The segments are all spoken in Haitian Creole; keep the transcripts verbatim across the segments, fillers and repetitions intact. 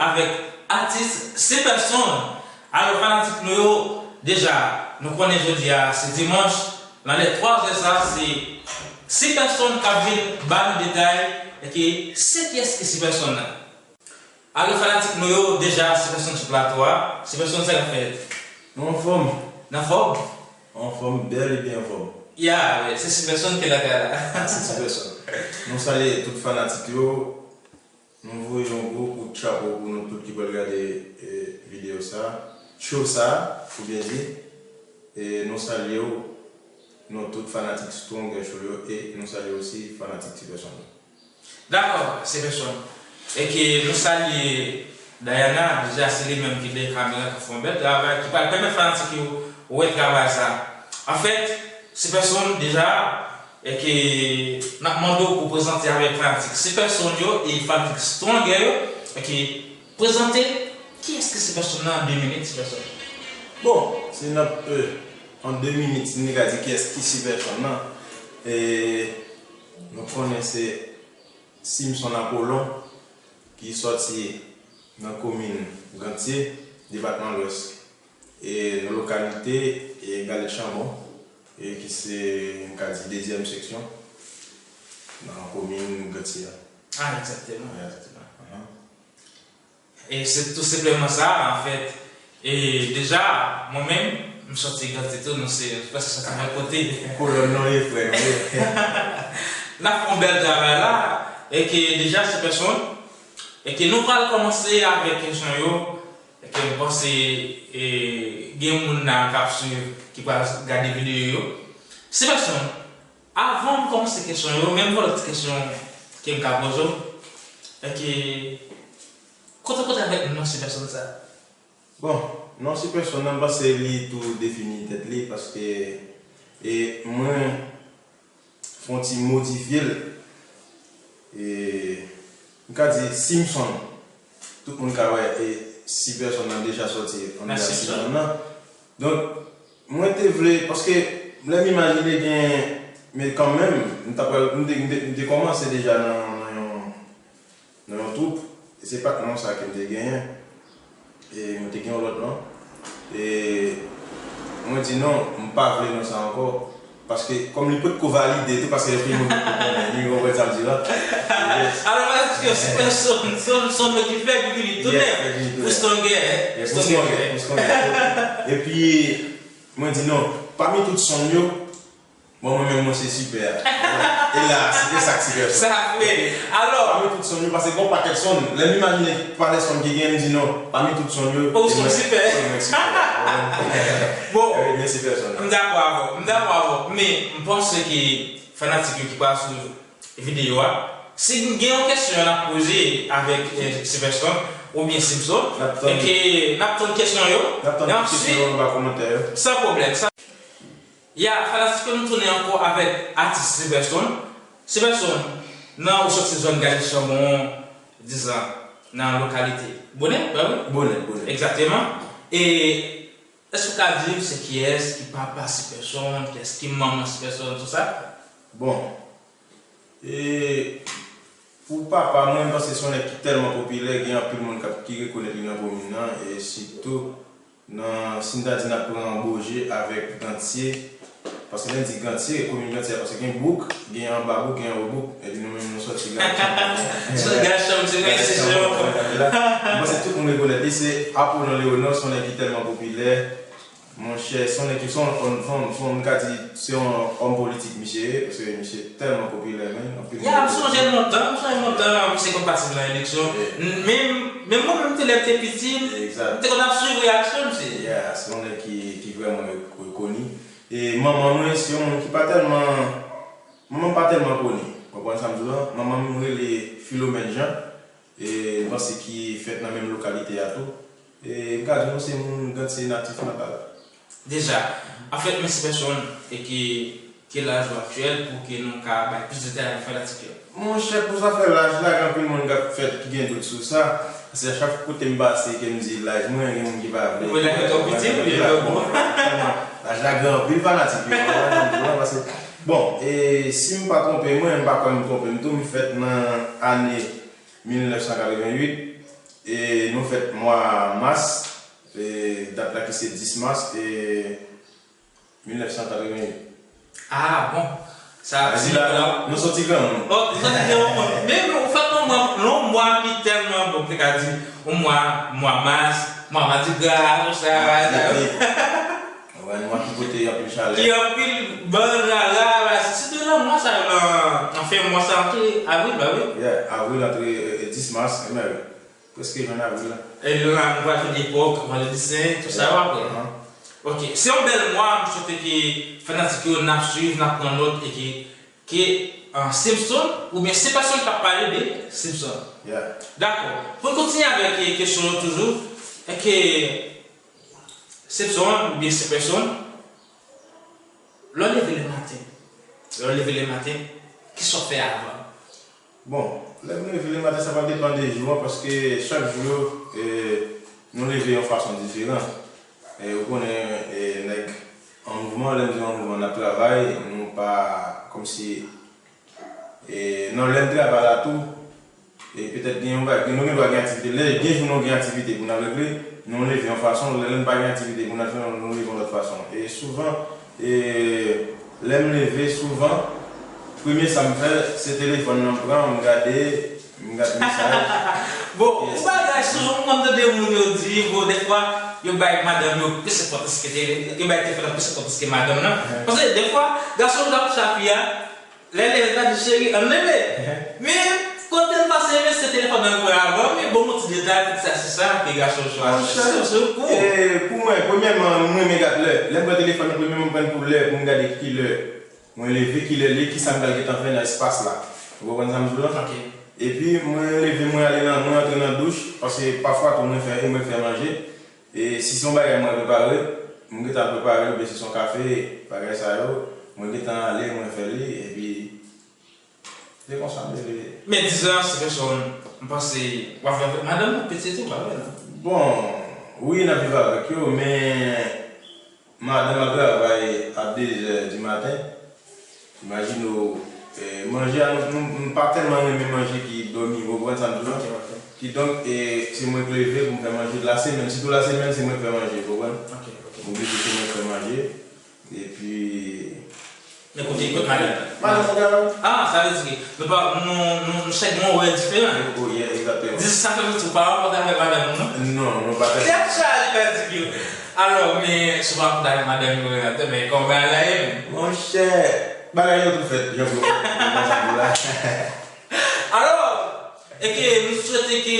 avèk atis Sipèson. Alò, fanatik nou yo, deja, nou konnen jodi a se dimanch, nan lè twa zè sa, se Sipèson k ap vin ba nou detay, e ke se kiyès ki Sipèson nan. Alò, fanatik nou yo, deja, Sipèson sou plato a. Sipèson, sa k ap fèt? Nou anfòm. Nan fòm? Anfòm, bèl epi anfòm. Ya, wi, se Sipèson ki lakay la. Se Sipèson. Nou salye tout fanatik yo. Nou voye yon gwo kout chapo pou nou tout ki pral gade, e, videyo sa, show sa, pou byen di. E nou salye w, nou tout fanatik Stronger Show yo, e nou salye osi fanatik Sipèson yo. Dakò, Sipèson. E ke nou salye Diana, deja se li menm ki dèyè kamera k ap fè yon bèl travay, ki pral pèmèt fanatik yo wè travay sa. Anfèt, Sipèson, deja, e ke n ap mande w pou w prezante avèk fanatik Sipèson yo e fanatik Stronger yo, e ke prezante kiyès ki Sipèson nan an de minit, Sipèson. Bon, si n ap, e, an de minit, si n te ka di kiyès ki Sipèson nan, e, nou konnen se Simson Apollon, ki sòti nan komin Gantye, depatman Lwès, e nan lokalite, e, Galèt Chanbon, e ki se, m ka di, dezyèm seksyon nan komin Gantye a. Ah, egzakteman, egzakteman. Ahan. E se tou senpleman sa, anfèt. E deja, mwen menm, m sòti Gantye tou, nou se, nou prèske sòti menm kote. Kolòn nou ye, frè nou ye. N ap fè yon bèl travay la, e ke deja, Sipèson, e ke nou pral kòmanse avèk kesyon yo, e ke m panse, e, gen moun nan k ap swiv, ki pral gade videyo yo. Sipèson, avan m kòmanse kesyon yo, menm yon lòt kesyon ke m ka poze w, e ke, kote w kote avèk non Sipèson sa? Bon, non Sipèson nan, m panse li tou defini tèt li, paske, e, mwen fè yon ti modifye l. E, m ka di Simson. Tout moun ka wè, e, Sipèson nan deja sòti anndan Simson nan. Donk, mwen te vle, paske lè m imajine gen, men kanmenm, m t ap pral, m te, m te, m te kòmanse deja nan, nan yon, nan yon twoup, e se pa t non sa ke m te genyen. E mwen te gen yon lòt non. E mwen di non, m pa vle non sa ankò. Paske, kòm li potko valide tou, paske anpil moun potko konnen li, ou konprann sa m di la? Yes. Alò, paske se, se, se, se yon non ki fèk vini tou nèf. Pou Stronger, pou Stronger. Epi, mwen di non, pami tout son yo, bon, mwen menm, mwen se Sipè a. E la, se sa k Sipè son. Sa vre. Alò. Pami tout son yo, paske gen yon pakèt son. Lè m imajine palè son ki gen, m di non. Pami tout son yo, ou se Sipè. Bon, m dakò avè w. M dakò avè w. Men, m panse ke fanatik yo ki pral swiv videyo a, si gen yon kesyon n ap poze avèk, eh, Sipèson oubyen Simson, e ke n ap tann kesyon yo. N ap tann kesyon yo anba kòmantè yo. San pwoblèm. Ya, fanatik yo, nou tounen ankò avèk atis Sipèson. Sipèson, nan ou sòti zòn Galèt Chanbon, dizan, nan lokalite Bonèt, pa vre? Bonèt, Bonèt. Egzakteman. E èske w ka di m se kiyès ki papa Sipèson, kiyès ki manman Sipèson, tout sa? Bon, e pou papa mwen, m panse se yon nèg ki tèlman popilè, gen anpil moun k ap, ki rekonèt li nan komin nan, e sitou nan, si n ta di n ap pran Boje avèk Gantye, paske lè n di Gantye, komin Gantye a, paske gen bouk, gen anba bouk, gen anwo bouk, epi nou menm nou sòti Gantye. Sòti Gantye, se Gantye, se Gantye la. M panse tout moun rekonèt li, se Apollon Léonard, se yon nèg ki tèlman popilè. Monchè, se yon nèg ki, se yon, se yon, se yon, m ka di, se yon òm politik misye ye, paske misye tèlman popilè, men, anpil moun. Ya, m sonje lontan, m sonje lontan, misye konn patisipe nan eleksyon. Men, men mwen menm, te lè m te piti, m te konn ap swiv reyaksyon misye. Ya, se yon nèg ki, ki vrèman re-, rekoni. E manman mwen, se yon moun ki pa tèlman, manman m pa tèlman koni. Konprann sa m di w lan? Manman m rele Philomène Jean. E, m panse ki fèt nan menm lokalite a tou. E, m ka di nou se moun Gantye natif natal. Deja, anfèt, men Sipèson, e ki, ki laj ou aktyèl pou ke nou ka bay plis detay avèk fanatik yo? Monchè, pou zafè laj la, gen anpil moun k ap fèt ki gen dout sou sa. Paske chak kote m pase, ke m di laj mwen, gen moun ki pa vle. Ou laj ou twò piti, ou laj ou twò gwo? Laj la gen anpil fanatik yo. Paske, bon, e si m pa twonpe mwen, m pa kwè m twonpe m tou, m fèt nan ane mil nèf san katrevennuit. E nou fèt mwa mas, e dat la ki se dis mas, e mil nèf san katreven uit. Ah, bon. Sa di la, nou, nou soti granmoun. Oh, nou soti granmoun. Men, men, ou fèt nan mwa, nan mwa ki tèlman, bon, m te ka di, yon mwa, mwa mas, mwa madigra, tout sa, sa. Wè, mwa ki pote anpil chalè. Ki anpil bann rara, rara. Se, se de nan mwa sa yo, nan, nan fen mwa sa, antre avril, ba wi. Yeah, avril antre, e, e, dis mas, e, men, prèske jwenn avril la. E la, nou pral jwenn epòk, vandredi sen, tout sa yo apre. Ok, se yon bèl mwa, m swete ke fanatik yo n ap swiv, n ap pran nòt e ke, ke, ah, Simpson, oubyen se pèsonn k ap pale de Simpson. Yeah. Dakò. Pou n kontinye avèk, e, kesyon yo toujou, èske Simpson oubyen se pèsonn, lè w leve lè maten, lè w leve lè maten, kisa w fè avan? Bon, lè m leve lè maten, sa va depann de jou an, paske chak jou, e, nou leve yon fason diferan. E, ou konnen, e, nèg an mouvman, lè m di an mouvman, n ap travay, nou pa, kòmsi, e, nan lè n travay la tou, e, petèt gen yon bagay, nou gen dwa gen aktivite. Lè, gen jou nou gen aktivite pou n al regle, nou leve yon fason, lè, lè n pa gen aktivite pou n al fè, nou leve yon lòt fason. E souvan, e, lè m leve, souvan, premye sa m fè, se telefòn nan m pran, m gade, m gade mesaj. Bon, yon bagay souvan m konn tande moun yo di, bon, dèfwa, yo bay madanm yo plis enpòtans ke tele-, yo bay telefòn nan plis enpòtans ke madanm nan. Paske dèfwa, gason k ap kouche ak fi a, lè l leve, l ap di, cheri, ann leve. Men, kote l pase, men se telefòn nan l pran avan, men bon, yon ti detay, tout sa, se sa, ke gason yo chwazi. Monchè, se, se kou. E, pou mwen, premyèman, m renmen gad lè. Lè m pran telefòn nan, premyèman, m pran pou lè, pou m gade ki lè mwen leve, ki lè l ye, kisa m pral gentan fè nan espas la. Ou konprann sa m di w lan? Ok. Epi, mwen leve, mwen ale nan, mwen antre nan douch, paske pafwa tou mwen fè, mwen fè manje. E si se yon bagay mwen prepare, mwen gentan prepare l, oubyen si se yon kafe, bagay sa yo, mwen gentan ale, mwen fè li, epi se konsa m leve. Men dizan, se pèsonn, m panse, w ap viv avèk madanm ou, pitit ou, pa vre, non? Bon, wi, n ap viv avèk yo, men madanm al travay a de zè di maten. Imajine w, e, manje a, nou, nou, nou pa tèlman renmen manje ki dòmi, ou konprann sa m di w lan? Ok, ok. Kidonk, e, se mwen k leve pou m fè manje lasemèn. Sitou lasemèn, se mwen k fè manje, ou konprann? Ok, ok. M oblije se mwen k fè manje. Epi, men kote, kote madanm nan? Madanm nan travay. Ah, sa vle di ke nou pa, nou, nou, nou chak gen yon orè diferan. Oh, yeah, egzakteman. Di sa fè nou tou pa rankontre avèk madanm nou, non? Non, nou pa fè. Tèt chaje, fanatik yo. Alò, men, si w pa rankontre avèk madanm nou, men kòman bagay la ye menm? Monchè, bagay yo tou fèt, jan pou yo fèt, nou konn sa pou la. Alò, e ke nou swete ke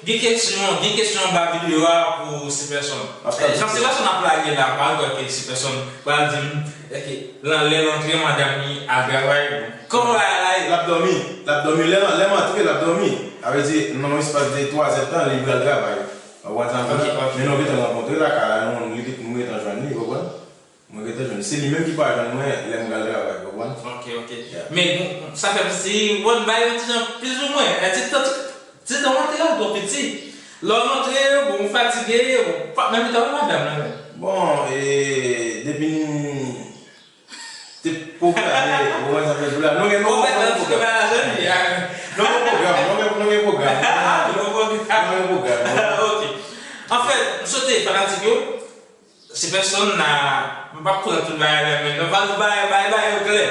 gen kesyon, gen kesyon anba videyo a pou se pèsonn. Jan se pèsonn ap lage la, pa kwè ke se pèsonn pral di m, e ke lan lè l antre madanm li al travay. Kòman bagay la ye? L ap dòmi. L ap dòmi. Lè, lè m antre, l ap dòmi. Sa vle di, nan yon espas de twa zèdtan, li pral travay. Ou konprann sa m di w lan? Ok, ok. Men nou gentan rankontre lakay la, nou, li, nou gentan jwenn li, ou konprann? Mwen gentan jwenn. Se li menm ki pa jwenn mwen lè m pral travay, ou konprann? Ok, ok. Yeah. Men bon, sa fè m si, bon, bay yon ti jan plizoumwen, e, ti tan, ti, ti tan w antre a twò piti. Lè w antre, bon, ou fatige, bon, ou pa menm gentan wè madanm nan menm. Bon, e, depi n te pwograme, ou konprann sa m vle di w la, nou gen, nou gen pwogram. Nou gen pwogram, nou gen, nou gen pwogram. Nou gen pwogram. Ok. Anfèt, m swete fanatik yo, se pèsonn nan, m p ap pran tout bagay la, men nou pa bay, bay, bay yo klè.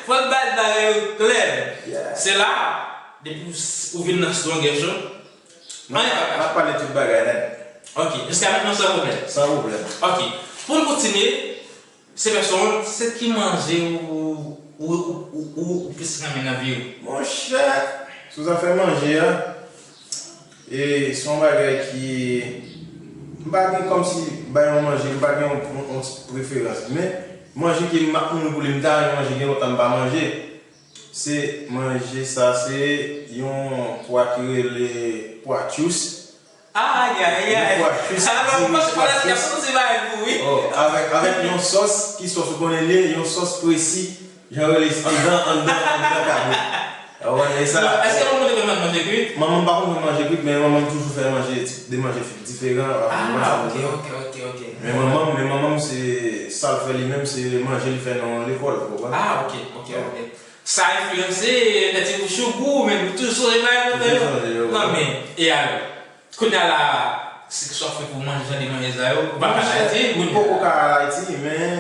Fò n bay bagay yo klè. Yeah. Se la, depi w s-, ou vin nan Strong Show, n ap, n ap pale tout bagay nèt. Ok, jiska mentnan san pwoblèm. San pwoblèm. Ok, pou n kontinye, se pèsonn, se ki manje ou, ou, ou, ou, ou, ou plis renmen nan vi w? Monchè, sou zafè manje a, e se yon bagay ki, m pa gen kòmsi bay yon manje, m pa gen yon, yon, yon ti preferans. Men, manje ke m ap mouri pou li, m ta renmen manje, gen lontan m pa manje. Se manje sa, se yon pwa ki rele pwa tchous. Ay, ay, ay. Yon pwa tchous, alò, diri pwa tchous. Oh, avèk, avèk yon sòs, ki sòs ou konnen li ye, yon sòs presi, jan yo rele anndan, anndan, anndan kabrit. Ou konprann sa? Èske manman w te konn manje kwit? Manman m pa konn fè manje kwit, men manman m toujou fè manje, de manje diferan. Ah, ok, ok, ok, ok. Men manman m, men manman m se sa l fè li menm, se manje li fè nan lekòl, ou konprann? Ah, ok, ok, ok. Sa enfliyanse, lè ti bouch ou gou, men nou toujou sonje bagay nou te yo. Toujou sonje yo. Non, men, e alò? Kounye a la, se sa w fè pou manje jan de manje sa yo, ou pa ka Ayiti, ou poko ka al Ayiti, men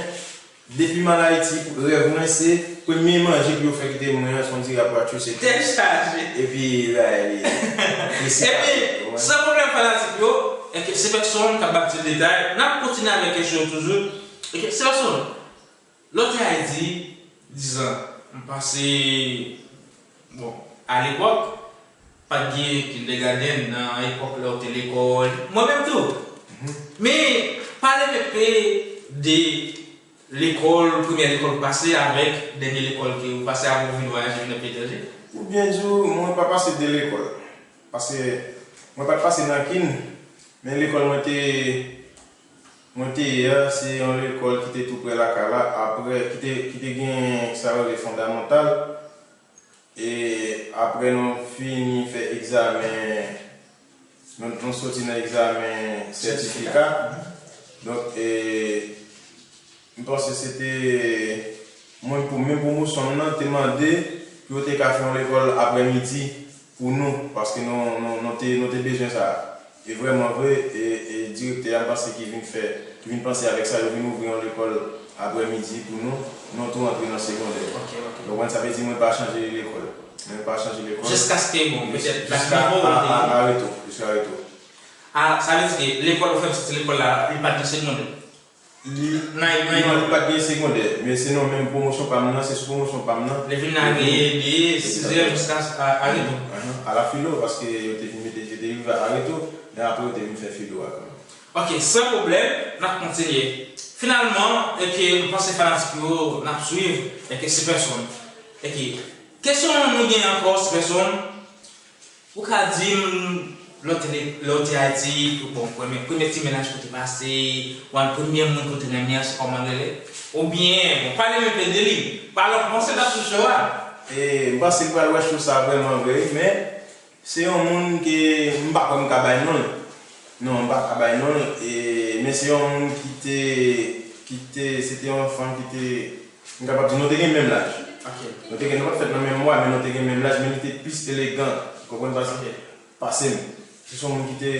depi m al Ayiti, rèv mwen se, premye manje pou yo fè kite mwen an, se yon ti rapatriye, se tèt chaje. Epi, la, li, li se Epi, san pwoblèm fanatik yo, e ke se pèsonn k ap ba ti detay, n ap kontinye avèk kesyon yo toujou, e ke se pèsonn. Lè w te Ayiti, dizan, m panse, bon, alepòk, pa t gen kindergarten nan epòk lè w te lekòl. Mwen menm tou. Men, pale m enpe de lekòl, premyè lekòl ou pase avèk dènye lekòl ke ou pase apre w vin vwayaje vin nan peyi etranje. Pou byen di w, mwen pa pase de lekòl. Paske mwen pa t pase nan kin, men lekòl mwen te, mwen te ye a, se yon lekòl ki te tou prè lakay la, apre, ki te, ki te gen sa yo rele fondamantal. E apre nou fini fè egzamen, nou, nou soti nan egzamen sètifika. Donk, e, m panse se te mwen pou, men pwomosyon m nan te mande pou yo te ka fè yon lekòl aprèmidi pou nou, paske nou, nou, nou te, nou te bezwen sa. E vrèman vre, e, e direktè a, m panse ki vin fè, ki vin panse avèk sa, yo vin ouvri yon lekòl aprèmidi pou nou, nou tou antre nan segondè. Ok, ok. Ou konprann, sa vle di mwen pa chanje lekòl. Mwen pa chanje lekòl. Jiskaske, bon, petèt, jiska a, a, a reto, jiska reto. Ah, sa vle di ke lekòl ou fè, se lekòl la, li pa t nan segondè. Li, non, li pa t gen segondè, men se nan menm pwomosyon pa m nan, se sou pwomosyon pa m nan. Li vin lage de sizyèm jiska a, a reto. Ahan, a la filo, paske yo te vin mete, yo te rive a reto, men apre yo te vin fè filo a kanmenm. Ok, san pwoblèm, n ap kontinye. Finalman, e ke m panse fanatik yo, n ap swiv, e ke se pèsonn. E ke kesyon nou gen ankò, se pèsonn. Ou ka di m, lè w te, lè w te Ayiti, bon, premye, premye ti mennaj ke w te pase, oubyen premye moun ke w te renmen an, se kòman l rele? Oubyen, bon, pale m enpe de li. Pale, bon, se dat sou show a. E, m panse m pral wè show sa vrèman vre, wi, men se yon moun ke m pa kwè m ka bay non l. Non, m pa ka bay non l, e, men se yon moun ki te, ki te, se te yon fanm ki te, m kapab di nou te gen menm laj. Ok. Nou te gen, nou pa t fèt nan menm mwa, men nou te gen menm laj, men li te plis elegan, ou konprann, pase, pase m. Se yon moun ki te,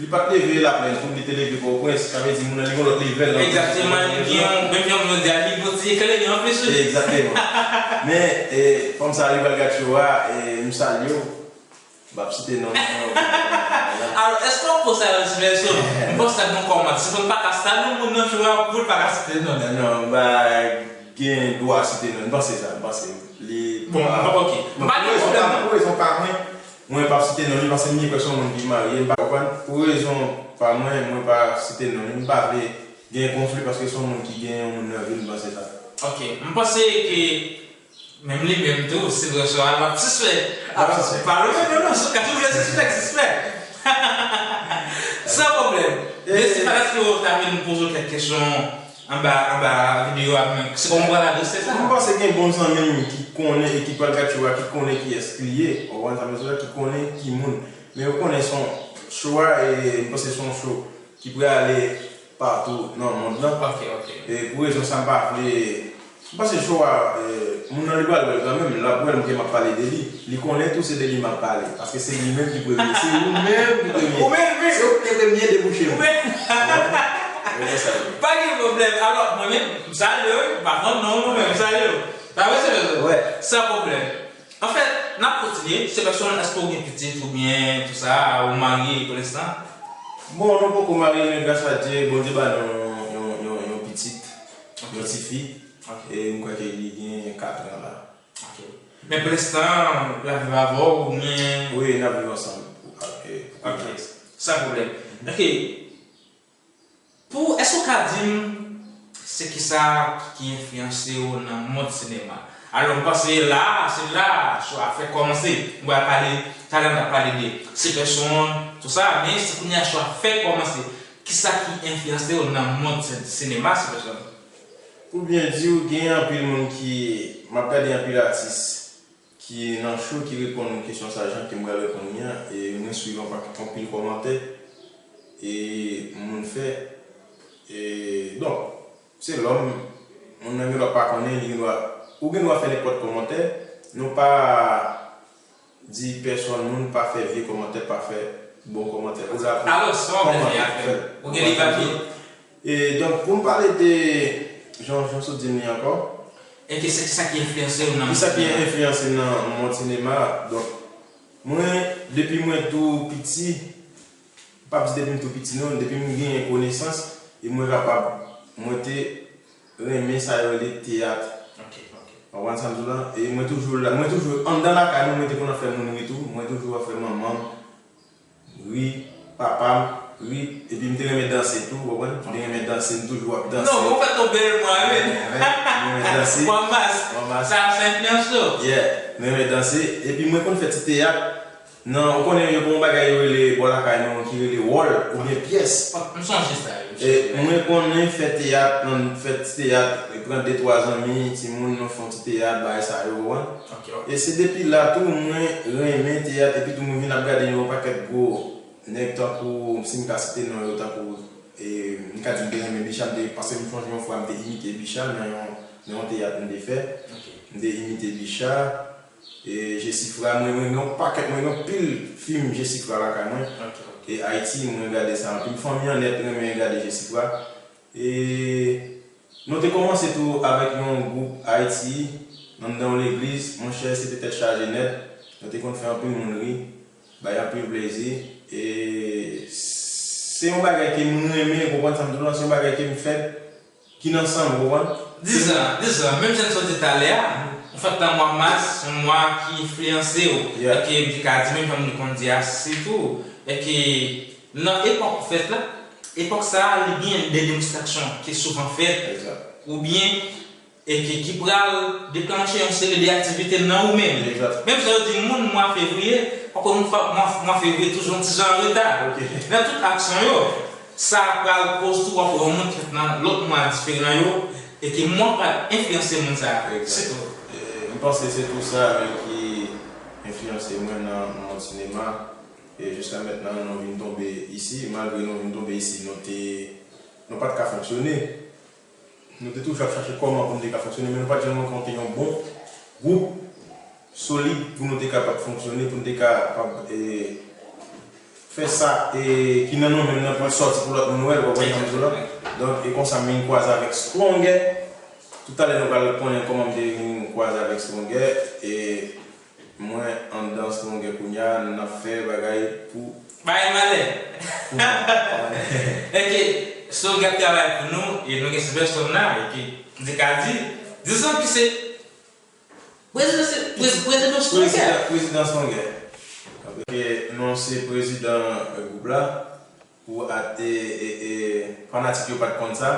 li pa t leve Laplèn tou, li te leve Pòtoprens, sa vle di moun nan li gen yon lòt level nan. Egzakteman, li gen yon, menm jan moun yo di a, li gen yon ti eklere anplis, wi. Egzakteman. Men, e, fanm sa li pral gad show a, e, m salye w. M p ap site non li, non. Alò, èske w ap poste a yon ti vèsyon? M panse sa gen yon kòmantè. Se pou n pa ka salye yon moun nan show a, pou l pa ka site non li. Non, non, m pa gen dwa site non li. M panse sa, m panse li. Bon, pa, ok. M pa gen pwoblèm, non. Pou rezon pa mwen, mwen p ap site non li, paske m gen pèsonn moun ki marye, m pa konprann. Pou rezon pa mwen, mwen pa site non li. M pa vle gen konfli, paske se yon moun ki gen yon moun nan vi l, m panse sa. Ok, m panse ke Menm li menm tou, si vre sou a, l ap sispè. L ap sispè. Alò, pa leve non, non, sou ka tou vle sispè, sispè. San pwoblèm. E, men si fanatik yo ta vin poze w kèk kesyon anba, anba videyo a, men se kòman w pral adrese sa? M panse gen bon zanmi m ki konnen e ki pral gad show a, ki konnen kiyès li ye. Ou konprann sa m vle di la, ki konnen ki moun. Men yo konnen se yon show a, e m panse se yon show ki prale patou nan mond lan. Ok, ok. E pou rezon sa, m pa vle, m panse show a, e, moun nan li pral wè l kanmenm, l ap wè m ke m ap pale de li. Li konnen tou se de li m ap pale, paske se li menm ki premye, se ou menm ki premye. Ou menm, wi. Se ou ki te premye debouche m. Ou menm. Ou konprann? E, se sa l ye. Pa gen pwoblèm. Alò, mwen menm, m salye w, wi. M pa konn non, mwen menm, m salye w. Sa vre, se vre. Wè. San pwoblèm. Anfèt, n ap kontinye. Se pèsonn, èske w gen pitit oubyen tou sa, ou marye pou lenstan? Bon, nou poko marye, men gras a Dye, Bondye ba nou yon, yon, yon, yon pitit, yon tifi. Ok. E m kwè ke li gen kat an la. Ok. Men pou lenstan, l ap viv avè w oubyen? Wi, n ap viv ansanm pou, e, pou kounye a. Ok. San pwoblèm. Ok. Pou, èske w ka di m se kisa ki enfliyanse w nan mond sinema? Alò, m panse la, se la show a fèk kòmanse. M pral pale, talè m t ap pale de se pèsonn, tou sa, men se kounye a show a fèk kòmanse. Kisa ki enfliyanse w nan mond si-, sinema, se pèsonn? Pou byen di w, gen anpil moun ki, m ap gade anpil atis ki nan show ki reponn kesyon sa jan ke m pral reponn li an, e mwen swiv anpil, anpil kòmantè, e moun fè, e, donk, se lòm, moun nan gen dwa pa konnen, li gen dwa Ou gen dwa fè nenpòt kòmantè, nou pa di pèsòn moun pa fè vye kòmantè, pa fè bon kòmantè. Ou la pou Alò, sa w ap kòmante, fè apre? fè Ou gen li papye? E donk, pou m pale de, jan jan sot di m li ankò, E ke se sa ki enfliyanse w nan kisa ki enfliyanse nan mond sinema a? Donk, mwen, depi mwen tou piti, m p ap di depi m tou piti non, depi m genyen konesans, e mwen kapab, mwen te renmen sa yo rele teyat. Ok, ok. Ou konprann sa m di w la? E mwen toujou la, mwen toujou anndan lakay mwen, mwen te konn ap fè moun ri tou, mwen toujou ap fè manman m ri, papa m ri, epi m te renmen danse tou, ou konprann? M te renmen danse, m toujou ap danse. Non, ou fè tonbe l mwen wi. M renmen danse. Mwen mas. Mwen mas. Sa sa enfliyanse w. Yeah, mwen renmen danse. Epi mwen konn fè ti teyat. Nan, ou konnen yo gen yon bagay yo rele bò lakay nou ki rele wòl oubyen pyès. M sonje sa wi. E mwen konnen fè teyat, nan fè ti teyat, e pran de twa zanmi, timoun, nou fè yon ti teyat, bagay sa yo, ou konprann? Ok, ok. E se depi la tou mwen renmen teyat, epi tou mwen vin ap gade yon pakèt gwo nèg tankou, si m ka site non yo, tankou, e, m ka di m te renmen Bicha, m te, paske m sonje yon fwa m te imite Bicha nan yon, nan yon teyat m te fè. Ok. M te imite Bicha, e, Jesifra, mwen, mwen gen yon pakèt, mwen gen yon pil fim Jesifra lakay mwen. Ok, ok. E Ayiti, mwen gade sa anpil. Fanmi an nèt renmen gade Jesifra. E nou te kòmanse tou avèk yon gwoup Ayiti, anndan yon legliz, monchè, se te tèt chaje nèt. Nou te konn fè anpil moun ri, bay anpil plezi. E se yon bagay ke m renmen, ou konprann sa m di w lan, se yon bagay ke m fè ki nan san m, ou konprann? Dizan, dizan, menm jan n sot di talè a, ou fèt nan mwa mas, se yon mwa ki enfliyanse w. Yeah. Èske m te ka di, menm jan moun konn di a, sitou, èske nan epòk ou fèt la, epòk sa a, li gen de demonstrasyon ki souvan fèt, Exact. Oubyen, èske ki pral deklanche yon seri de aktivite nan ou menm. Exact. Menm jan yo di moun mwa fevriye, pako moun fa- mwa, mwa fevriye toujou yon ti jan an reta. Ok. Nan tout aksyon yo, sa pral koz tou w ap wè yon moun ki fèt nan lòt mwa diferan yo, e ke mwa pral enfliyanse moun sa a. Exact. Se tou. E, m panse se tou sa menm ki enfliyanse mwen nan mond sinema. E jiska mentnan, nou vin tonbe isi, malgre nou vin tonbe isi, nou te, nou pa t ka fonksyone. Nou te toujou ap chache kòman pou nou te ka fonksyone, men nou pa t janm rankontre yon bon gwoup solid pou nou te kapab fonksyone, pou nou te kapab, e, fè sa, e, ki nan nou menm nan pou l sòti pou lòt moun wè l, ou konprann sa m di w la? Donk, e konsa m vin kwaze avèk Stronger. Toutalè nou pral konnen kòman m te vin kwaze avèk Stronger, e mwen anndan Stronger kounye a, n ap fè bagay pou Bagay malè. pou mwen. Èske Stronger ap travay pou nou, e nou gen sèt pèsòn la, e ke m te ka di, dizon ki se Prezidan se prez- prezidan Stronger. Prezidan, prezidan Stronger. Ok, non se prezidan, e, gwoup la. Pou a- e, e, e, fanatik yo pa t konn sa.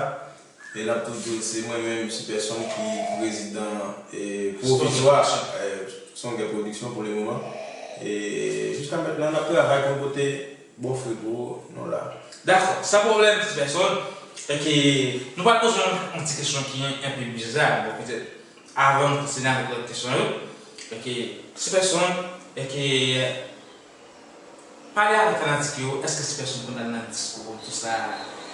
E n ap tou di w se mwen menm, se pèsonn ki prezidan, e, pwovizwa, e, Stronger Production pou le moman. E jiska mentnan n ap travay pou n pote bon fri pou nou la. Dakò, san pwoblèm, ti pèsonn. Èske nou pral poze yon, yon ti kesyon ki enpe biza, bon, petèt avan nou kontinye avèk lòt kesyon yo. Èske ti pèsonn, èske pale avèk fanatik yo, èske ti pèsonn konn al nan disko, tout sa,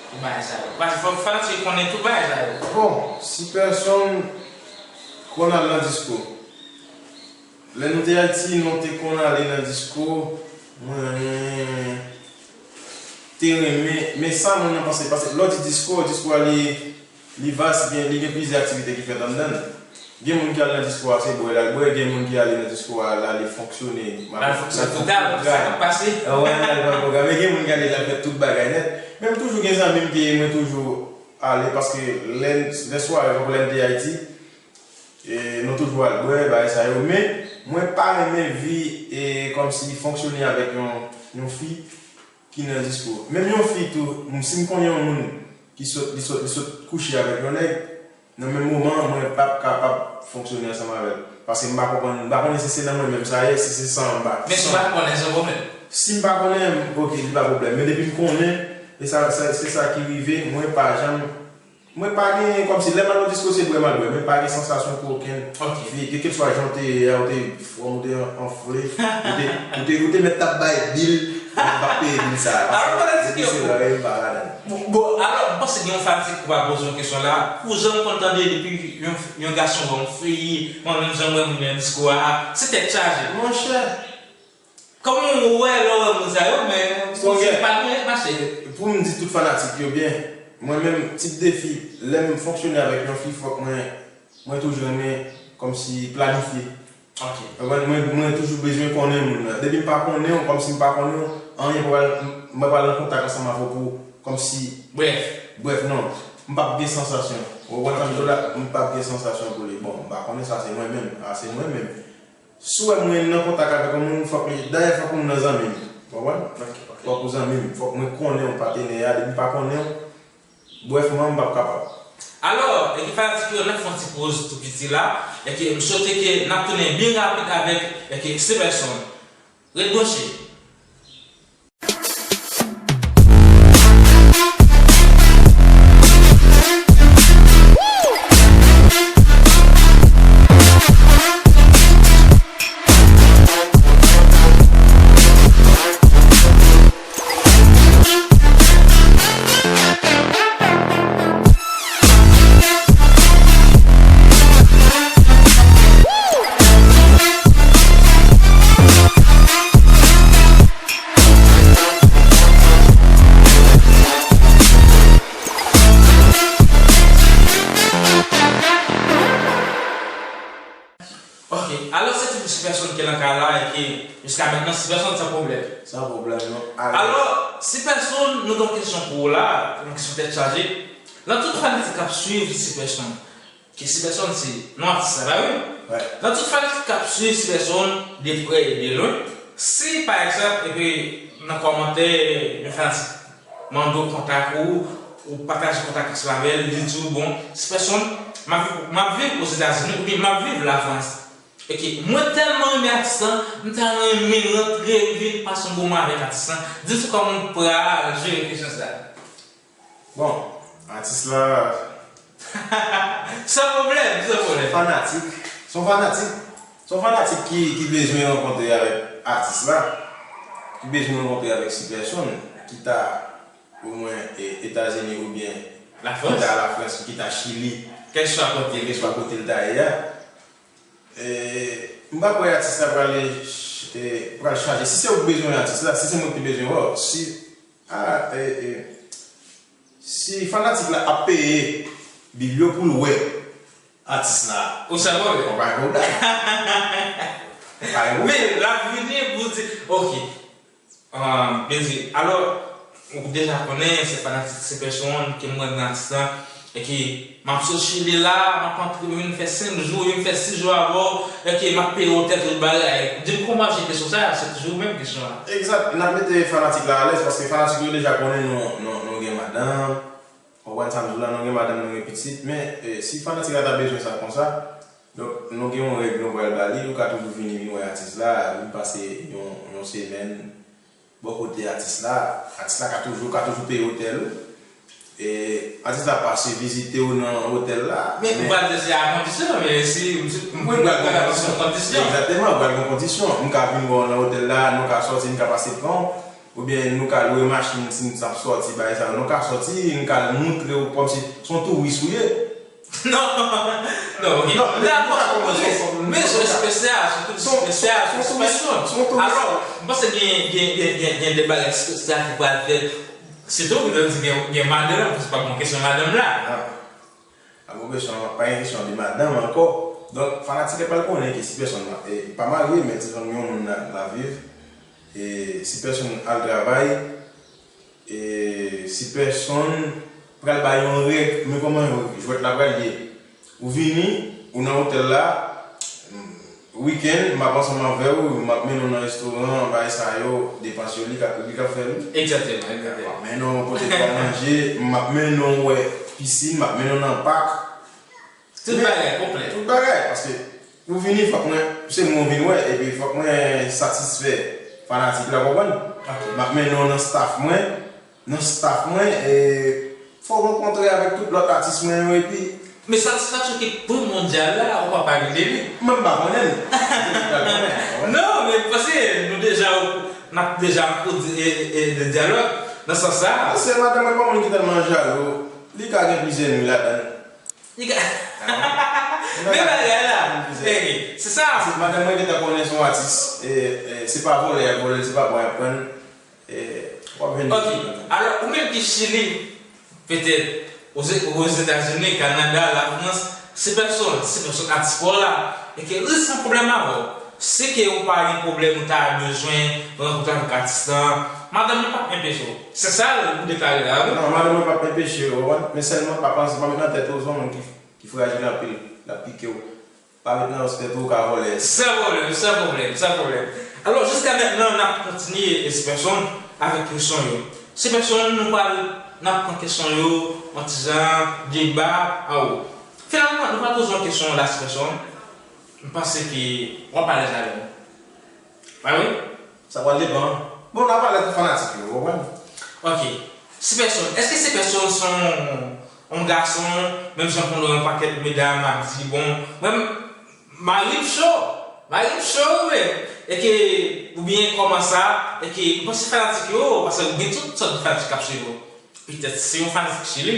tout bagay sa yo? Paske fò fanatik yo konnen tout bagay sa yo. Bon, si pèsonn konn al nan disko. Lè nou te Ayiti, nou te konn ale nan disko, mwen te renmen, men sa moun nan panse, paske lè w di disko, disko a li, li vas, gen, li gen plizyè aktivite ki fèt anndan l. Gen moun ki al nan disko a, se bwè l al bwè, gen moun ki ale nan disko a, l ale fonksyone. Al fonksyone total, sa k ap pase. Wè, l al pran pwogram. Men gen moun ki ale, l al fè tout bagay nèt. Men m toujou gen zanmi m ke mwen toujou ale, paske lè, lè sware, lè m te Ayiti, E, nou toujou al bwè, bagay sa yo. Men, mwen pa renmen vi, e, kòmsi fonksyone avèk yon, yon fi ki nan disko. Menm yon fi tou, m- si m konnen yon moun ki sot, li sot, li sot kouche avèk yon nèg, nan menm moman an, mwen p ap kapab fonksyone ansanm avè l. Paske m pa konprann, m pa konnen si se nan mwen menm sa ye, si se san m pa. Men si w pa konnen, se yon pwoblèm. Si m pa konnen, ok, li pa pwoblèm. Men depi m konnen, e sa, sa, se sa ki rive, mwen pa janm Mwen pa gen, kòmsi lè m al nan disko se bwè m al bwè, men pa gen sansasyon pou okenn fi, kèlkeswa jan w te ye a, ou te fò m, ou te anfle, ou te, ou te, ou te mèt t ap bay bil, mwen p ap peye bil sa a. Paske depi se lè m pa ladan. Bon, bon, alò, m panse gen yon fanatik ki va poze yon kesyon la. Pou jan m konn tande depi yon, yon gason wè yon fi, mwen menm jan m wè moun nan diskou a, se tèt chaje. Monchè, kòman w wè lè w wè moun sa yo, men pou se pa nou, mache. Pou m di tout fanatik yo byen, mwen menm, tip de fi, lè m fonksyone avèk yon fi, fòk mwen, mwen toujou renmen kòmsi planifye. Ok. Konprann? Mwen, mwen toujou bezwen konnen moun nan. Depi m pa konnen w, kòmsi m pa konnen w, anyen pa pral, m pa pral nan kontak ansanm avè w pou, kòmsi. Brèf. Brèf, non. M p ap gen sansasyon. Ou konprann sa m di w la? M p ap gen sansasyon pou li. Bon, m pa konnen sa, se mwen menm. A, se mwen menm. Si w wè mwen nan kontak avèk yon moun, fòk li, dayè fòk moun nan zanmi m. Ou konprann? Ok, ok. Fòk ou zanmi m. Fòk mwen konnen w patenè a. Depi m pa konnen w, brèfman, m p ap kapab. Alò, e ki fanatik yo, n ap fè yon ti poz tou piti la, e ke m swete ke n ap tounen byen rapid avèk, e ke Severson. Ret branche. Ok, alò se toujou Severson ki nan kay la e ke jiska mentnan Severson san pwoblèm. San pwoblèm, non. Alò, Severson, nou gen yon kesyon pou ou la, yon kesyon tèt chaje. Nan tout fanatik k ap swiv Severson, ke Severson se non atis la, pa vre? Nan tout fanatik k ap swiv Severson de prè e de lwen, si pa egzanp, epi nan kòmantè, yon fanatik mande w kontak ou, ou pataje kontak ansanm avè l, li di w, bon, Severson, m ap, m ap viv Ozetazini oubyen m ap viv Lafrans. Ok, mwen tèlman renmen atis lan, m ta renmen rantre vin pase yon bon moman avèk atis lan. Di m sou kòman w pral jere kesyon sa. Bon, atis la. San pwoblèm, san pwoblèm. Fanatik, se yon fanatik, se yon fanatik ki, ki bezwen rankontre avèk atis la, ki bezwen rankontre avèk Severson, ki ta omwen e, Etazini oubyen ki ta Lafrans, ki ta Chili, kèlkeswa kote, kèlkeswa kote l ta ye a. E, m pa kwè atis la pral, e, pral chaje. Si se ou k bezwen wè atis la, si se mwen ki bezwen wè w, si, a, e, e, si fanatik la ap peye bil yo pou l wè atis la, ou sa wè, ou pa gen pwoblèm. Ou pa gen pwoblèm. Men, l ap vini pou di, ok. Ah, byen di. Alò, ou deja konnen, se fanatik Severson ke m renmen atis lan, e ke m ap sot Chili la, m ap antre, vin fè senk jou, vin fè sis jou avè w, e ke m ap peye otèl tout bagay. Di m kòman w ap jere kesyon sa, se toujou menm kesyon an. Egzat, n ap mete fanatik la alèz, paske fanatik yo deja konnen nou, nou, nou gen madanm, ou konprann sa m di w la, nou gen madanm, nou gen pitit, men, e, si fanatik la ta bezwen sa konsa, donk, nou gen yon règ nou pral ba li, ou ka toujou vini, vin wè atis la, vin pase yon, yon semèn, bò kote atis la, atis la ka toujou, ka toujou peye otèl ou. E atis la pase vizite w nan otèl la. Men ou pral di se a kondisyon, men si m pral gen kondisyon. Egzakteman, ou pral gen kondisyon. M ka vin wè w nan otèl la, nou ka sòti, m ka pase pran w, oubyen nou ka lwe machin si n ap sòti, bagay sa yo. Nou ka sòti, m ka montre w kòmsi se yon touris ou ye. Non, non, ok. Non, men dakò, se yon touris. Men se yon espesyal, se yon touris espesyal, se yon touris. Alò, m panse gen, gen, gen, gen, gen de bagay espesyal ki pral fèt. Sitou, ou menm di gen, gen madanm, se pa bon kesyon madanm la. Non. Pa bon kesyon, pa gen kesyon de madanm ankò. Donk, fanatik yo pral konnen ke Severson, e, pa marye, men se yon moun nan, nan lavi. E Severson al travay, e Severson pral bay yon règ, men kòman jwèt la pral ye. Ou vini, ou nan otèl la, wikenn, m ap ansanm avè w, m ap mennen w nan restoran, bagay sa yo, depans yo, li k ap, li k ap fè l wi. Egzakteman, egzakteman. M ap mennen w kote pou w al manje, m ap mennen w wè pisin, m ap mennen w nan pak. Tout bagay, konplè. Tout bagay, paske ou vini, fòk mwen, se mwen ou vin wè, epi fòk mwen satisfè fanatik la, konprann? Ok. M ap mennen w nan staff mwen, nan staff mwen, e fò w rankontre avèk tout lòt atis mwen yo, epi. Men satisfaksyon ke pou mondyal la, ou pa pale de li. Mwen m pa konnen l. Non, men paske nou deja, n ap deja, e, e, e, de dyalòg. Nan sans sa. Paske madanm mwen pa moun ki tèlman jalou. Li ka gen plizyè nwi ladan l. Li ka... Men bagay la. Ey, se sa. Paske madanm mwen gentan konnen se yon atis. E, e, se pa vòlè y ap vòlè l, se pa pran y ap pran l. E, w ap jwenn... Ok. Alò, ou menm ki Chili, petèt, Oze-, Ozetazini, Kanada, Lafrans, se pèsòn, se pèsòn atis pa w la, e ke li san pwoblèm avè w. Si ke ou pa gen pwoblèm, ou ta bezwen rankontre avèk atis lan, madanm nan p ap enpeche w. Se sa l deklare la, wi. Non, madanm mwen p ap enpeche w, ou konprann? Men sèlman pa panse, pa met nan tèt ou, se yon moun ki, ki frajil anpil, l ap pike w. Pa met nan tèt ou ka vòlè. San pwoblèm, san pwoblèm, san pwoblèm. Alò, jiska mentnan, n ap kontinye, e, se pèsòn avèk kesyon yo. Se pèsòn, nou pral, n ap pran kesyon yo, yon ti jan, deba, anwo. Finalman, nou pral poze yon kesyon la, se pèsòn. M panse ke w ap alèz avè nou. Pa vre? Sa pral depann. Bon, n ap pale ak fanatik yo, ou konprann? Ok. Se pèsòn, èske se pèsòn se yon, yon gason, menm jan pou nou yon pakèt medam ap di, bon, mwen, mari m cho, mari m cho, wi, e ke, oubyen kòman sa, e ke, m panse fanatik yo, paske gen tout sòt de fanatik k ap swiv ou. Petèt se yon fanatik Chili.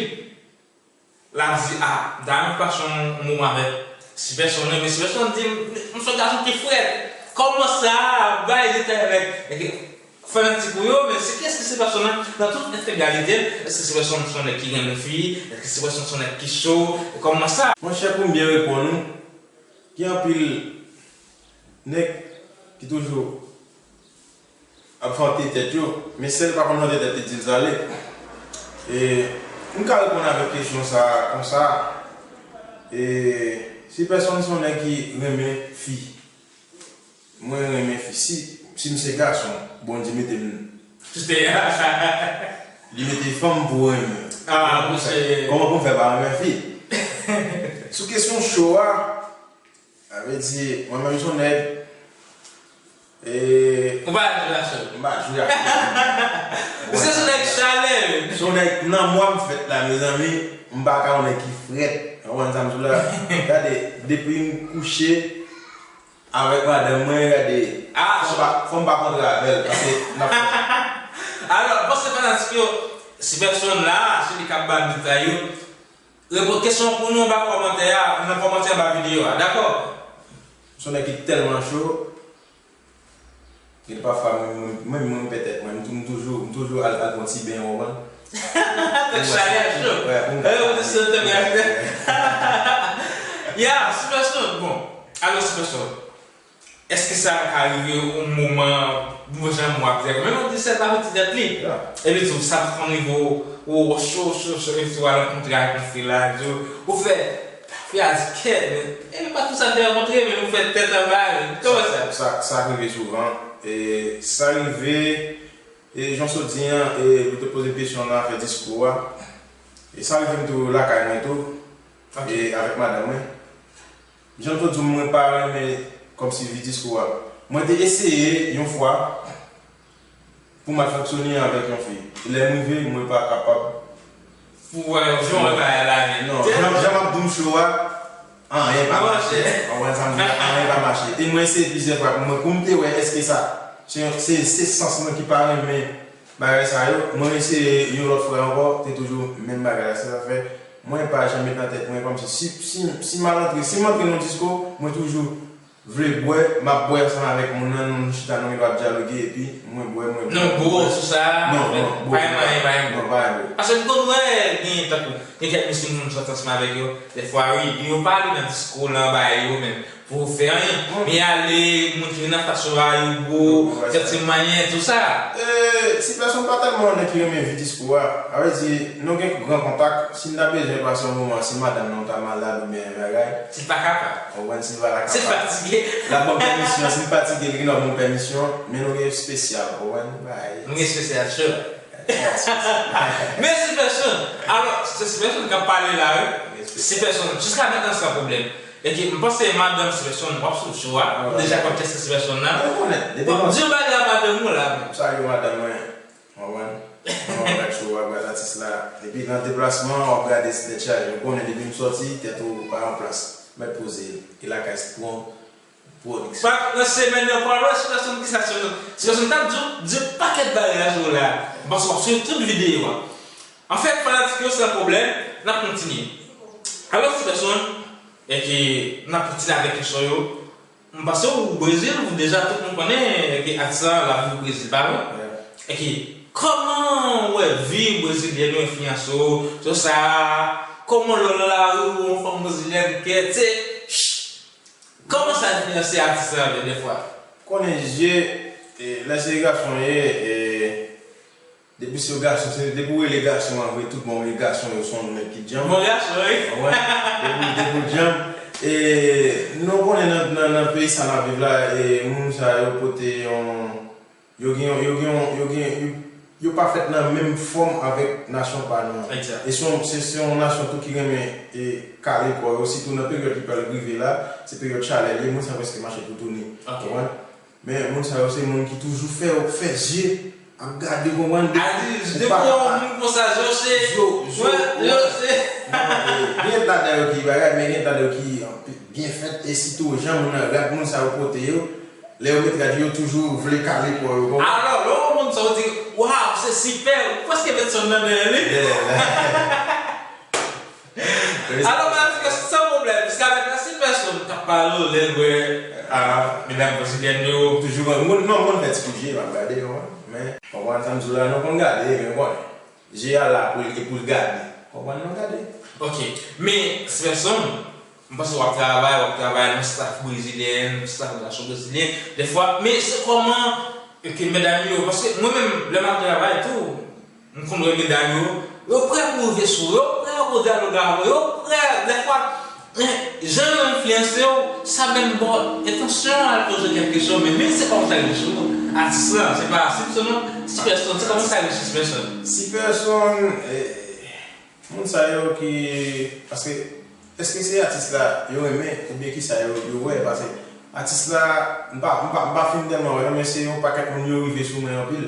L ap di, ah, dam, m pase yon moman avèk si pèsòn, men si pèsòn di m, m se yon gason ki frèt. Kòman sa? Bay detay avèk, avèk fanatik ou yo, men se kiyès ki se pèsòn nan? Nan tout entegralite l, èske se pèsòn se yon nèg ki renmen fi? Èske se pèsòn se yon nèg ki cho? Kòman sa? Monchè, pou m byen reponn ou, gen anpil nèg ki toujou ap vante tèt yo, men sèl pa konn vante tèt li di l sale. E, m ka reponn avèk kesyon sa a konsa, e, si pèsòn se yon nèg ki renmen fi, mwen renmen fi. Si, si m se gason, Bondye mete m... Sou tè a. Li mete fanm pou renmen. Ah, monchè. Kòman pou m fè pa renmen fi? Sou kesyon cho a, sa vle di, mwen menm se yon nèg, e... Ou pa jwe a cho. M pa jwe a cho. Ou se yon nèg chalè, wi. Se yon nèg nan mwa m fèt la, mezanmi, m pa ka yon nèg ki frèt. Ou konprann sa m di w la? Gade, depi m kouche avèk madanm mwen, gade, ah, fò m pa, fò m pa kontre avè l, paske n ap... Alò, panse fanatik yo, si pèsòn la, se li k ap ba n detay yo, reponn kesyon pou nou anba kòmantè a, nan kòmantè anba videyo a, dakò? Se yon nèg ki tèlman cho, gen pafwa mwen, mwen, mwen, mwen pètèt, mwen, m tou-, m toujou, m toujou al, al pran ti ben, ou konprann? Tèt chalè cho. Wè, pou m... Eh, ou di se tèt chalè. Ya, si pèsòn, bon, alò si pèsòn. Èske sa ka rive yon moman, bon, jan m ap di, menm yon ti sèl pa mete tèt li? Ya. Epi tou, sa konn rive w, w cho, cho, cho, epi tou, w al rankontre ak yon fi la, di w, ou fè, fi a di, kèt, men, epi pa tout sa te rankontre, men ou fè tèt anba, men, kòman sa? Sa, sa, sa rive souvan, e sa rive, e jan w sot di an, e ou te poze m kesyon nan afè diskou a, e sa rive m tou lakay mwen tou, ok, e avèk madanm mwen. Jan m te di w, mwen pa renmen kòmsi vi diskou a. Mwen te eseye yon fwa pou m al fonksyone avèk yon fi. Lè m rive, mwen pa kapab. Pou wè, jan w wè bagay la, men. Non, jan, jan m ap di w cho a, anyen pa mache. Ou konprann sa m di la, anyen pa mache. E mwen eseye plizyè fwa, mwen, pou m te wè èske sa, se, se, se sans mwen ki pa renmen bagay sa yo, mwen eseye yon lòt fwa ankò, te toujou menm bagay la, se sa fè mwen pa janm met nan tèt mwen kòmsi si, si, si m al antre, si m antre nan yon disko, mwen toujou vle bwè, m ap bwè ansanm avèk moun nan, nou chita nan mitan ap dyaloge, epi mwen bwè, mwen bwè. Non, gwo sou sa, non, non, pa gen anyen, pa gen anyen. Non, pa gen anyen. Paske m konn wè, gen tankou, gen kèk mesye moun sòti ansanm avèk yo, dèfwa, wi, yo pa ale nan disko lan, bagay yo, men pou fè anyen. Men ale, moun ki vin anfas yo a, yo gwo, fè ti manyen, tou sa. E, si pèsòn pa tèlman yon nèg ki renmen vi diskou a, sa vle di, nou gen gran kontak, si n ta bezwen pase yon moman, si madanm nan ta malad oubyen yon bagay. Si l pa kapab. Ou konprann, si l pa ta kapab. Si l fatige. L ap ban m pèmisyon, si l fatige, li gen dwa ban m pèmisyon, men nou gen espesyal, ou konprann, bay. Nou gen espesyal, sure. Men si pèsòn, alò, se si pèsòn k ap pale la, wi. Si pèsòn, jiska mentnan san pwoblèm. E ke m panse madanm si pèsòn, w ap sou cho a, ou deja konn kiyès ki si pèsòn nan. Mwen konnen, depi... Bon, di yon bagay a madanm ou la, men. M salye madanm mwen, w konprann? Mwen konn ak cho a, gras atis la. Epi nan deplasman, w ap gade si tèt chaje. Ou konnen depi m sòti, tèt ou pa an plas. Mèt poze, e lakay sitwon. Pwodiksyon. Nan semèn nan, pral wè Sipèsonn kisa Sipèsonn. Sipèsonn t ap di w, di w pakèt bagay la sou la. M panse w ap swiv tout videyo a. Anfèt, fanatik yo, san pwoblèm, n ap kontinye. Alò, Sipèsonn, e ke n ap kontinye avèk kesyon yo. M panse w Brezil, ou deja tout moun konnen ke atis la, l ap viv Brezil, pa vre? E ke, kòman w wè vi brezilyèn yo enfliyanse w sou sa? Kòman lè w nan lari, w wè yon fanm brezilyèn ke, se, kòman sa enfliyanse atis la, dèfwa? Konnen je, e, lè se gason ye, e, depi se gason, se, depi w rele gason an vre, tout bon, e gason yo se yon nèg ki djanm. Bon gason, wi. Konprann? Depi, depi w djanm. E, nou konnen nan, nan, nan peyi sa n ap viv la, e, moun sa yo pote yon, yo gen yon, yo gen yon, yo gen, yo, yo pa fèt nan menm fòm avèk nasyon pa nou an. Egzak. E se yon, se, se yon nasyon tou ki renmen, e, kale kò yo, sitou nan peryòd ki pral rive la, se peryòd chalè li ye, moun sa yo prèske mache toutouni. Ok. Konprann? Men moun sa yo se moun ki toujou fè, fè je ap gade, konprann? A di, depi w wè yon moun konsa, je w se, je w, je w, je w se. Non, e, gen ladan yo ki bagay, men gen ladan yo ki anpi-, byen fèt, e sitou jan moun nan rad moun sa yo pote yo, lè yo met rad yo, yo toujou vle kale kò yo, konprann? Alò, lè w wè moun sa, w di, waw, se sipè, ou prèske met sòn nan dèyè li. Dèyè la. Alò, m a di ke san pwoblèm, jiska mentnan, si pèsonn k ap pale w, lè l wè, a, medam brezilièn yo. Toujou, mwen, mwen, mwen konn fè ti kout je, m ap gade, konprann? Men, konprann sa m di w la, nou konn gade, men w konnen. Je a la pou l, e pou l gade. Konprann, nou gade. Ok, men, si pèsonn, m panse w ap travay, w ap travay nan staff brezilyen, staff gason brezilyen, dèfwa, men se kòman, e ke medam yo, paske mwen menm, lè m ap travay tou, m konn wè medam yo, yo prè pou rive sou ou, yo prè pou dyaloge avè w, yo prè, dèfwa, men, jan yo enfliyanse w, sa menm ba w entansyon al poze kèk kesyon, men, men se kòman sa rive sou ou, atis lan, se pa si pèsonn non, si pèsonn, se kòman sa rive sou si pèsonn. Si pèsonn, e, moun sa yo ki, paske, èske se atis la yo renmen, oubyen kisa yo, yo wè, paske atis la, m pa, m pa, m pa fin tèlman wè, non, men se yon pakèt moun yo rive sou mwen anpil.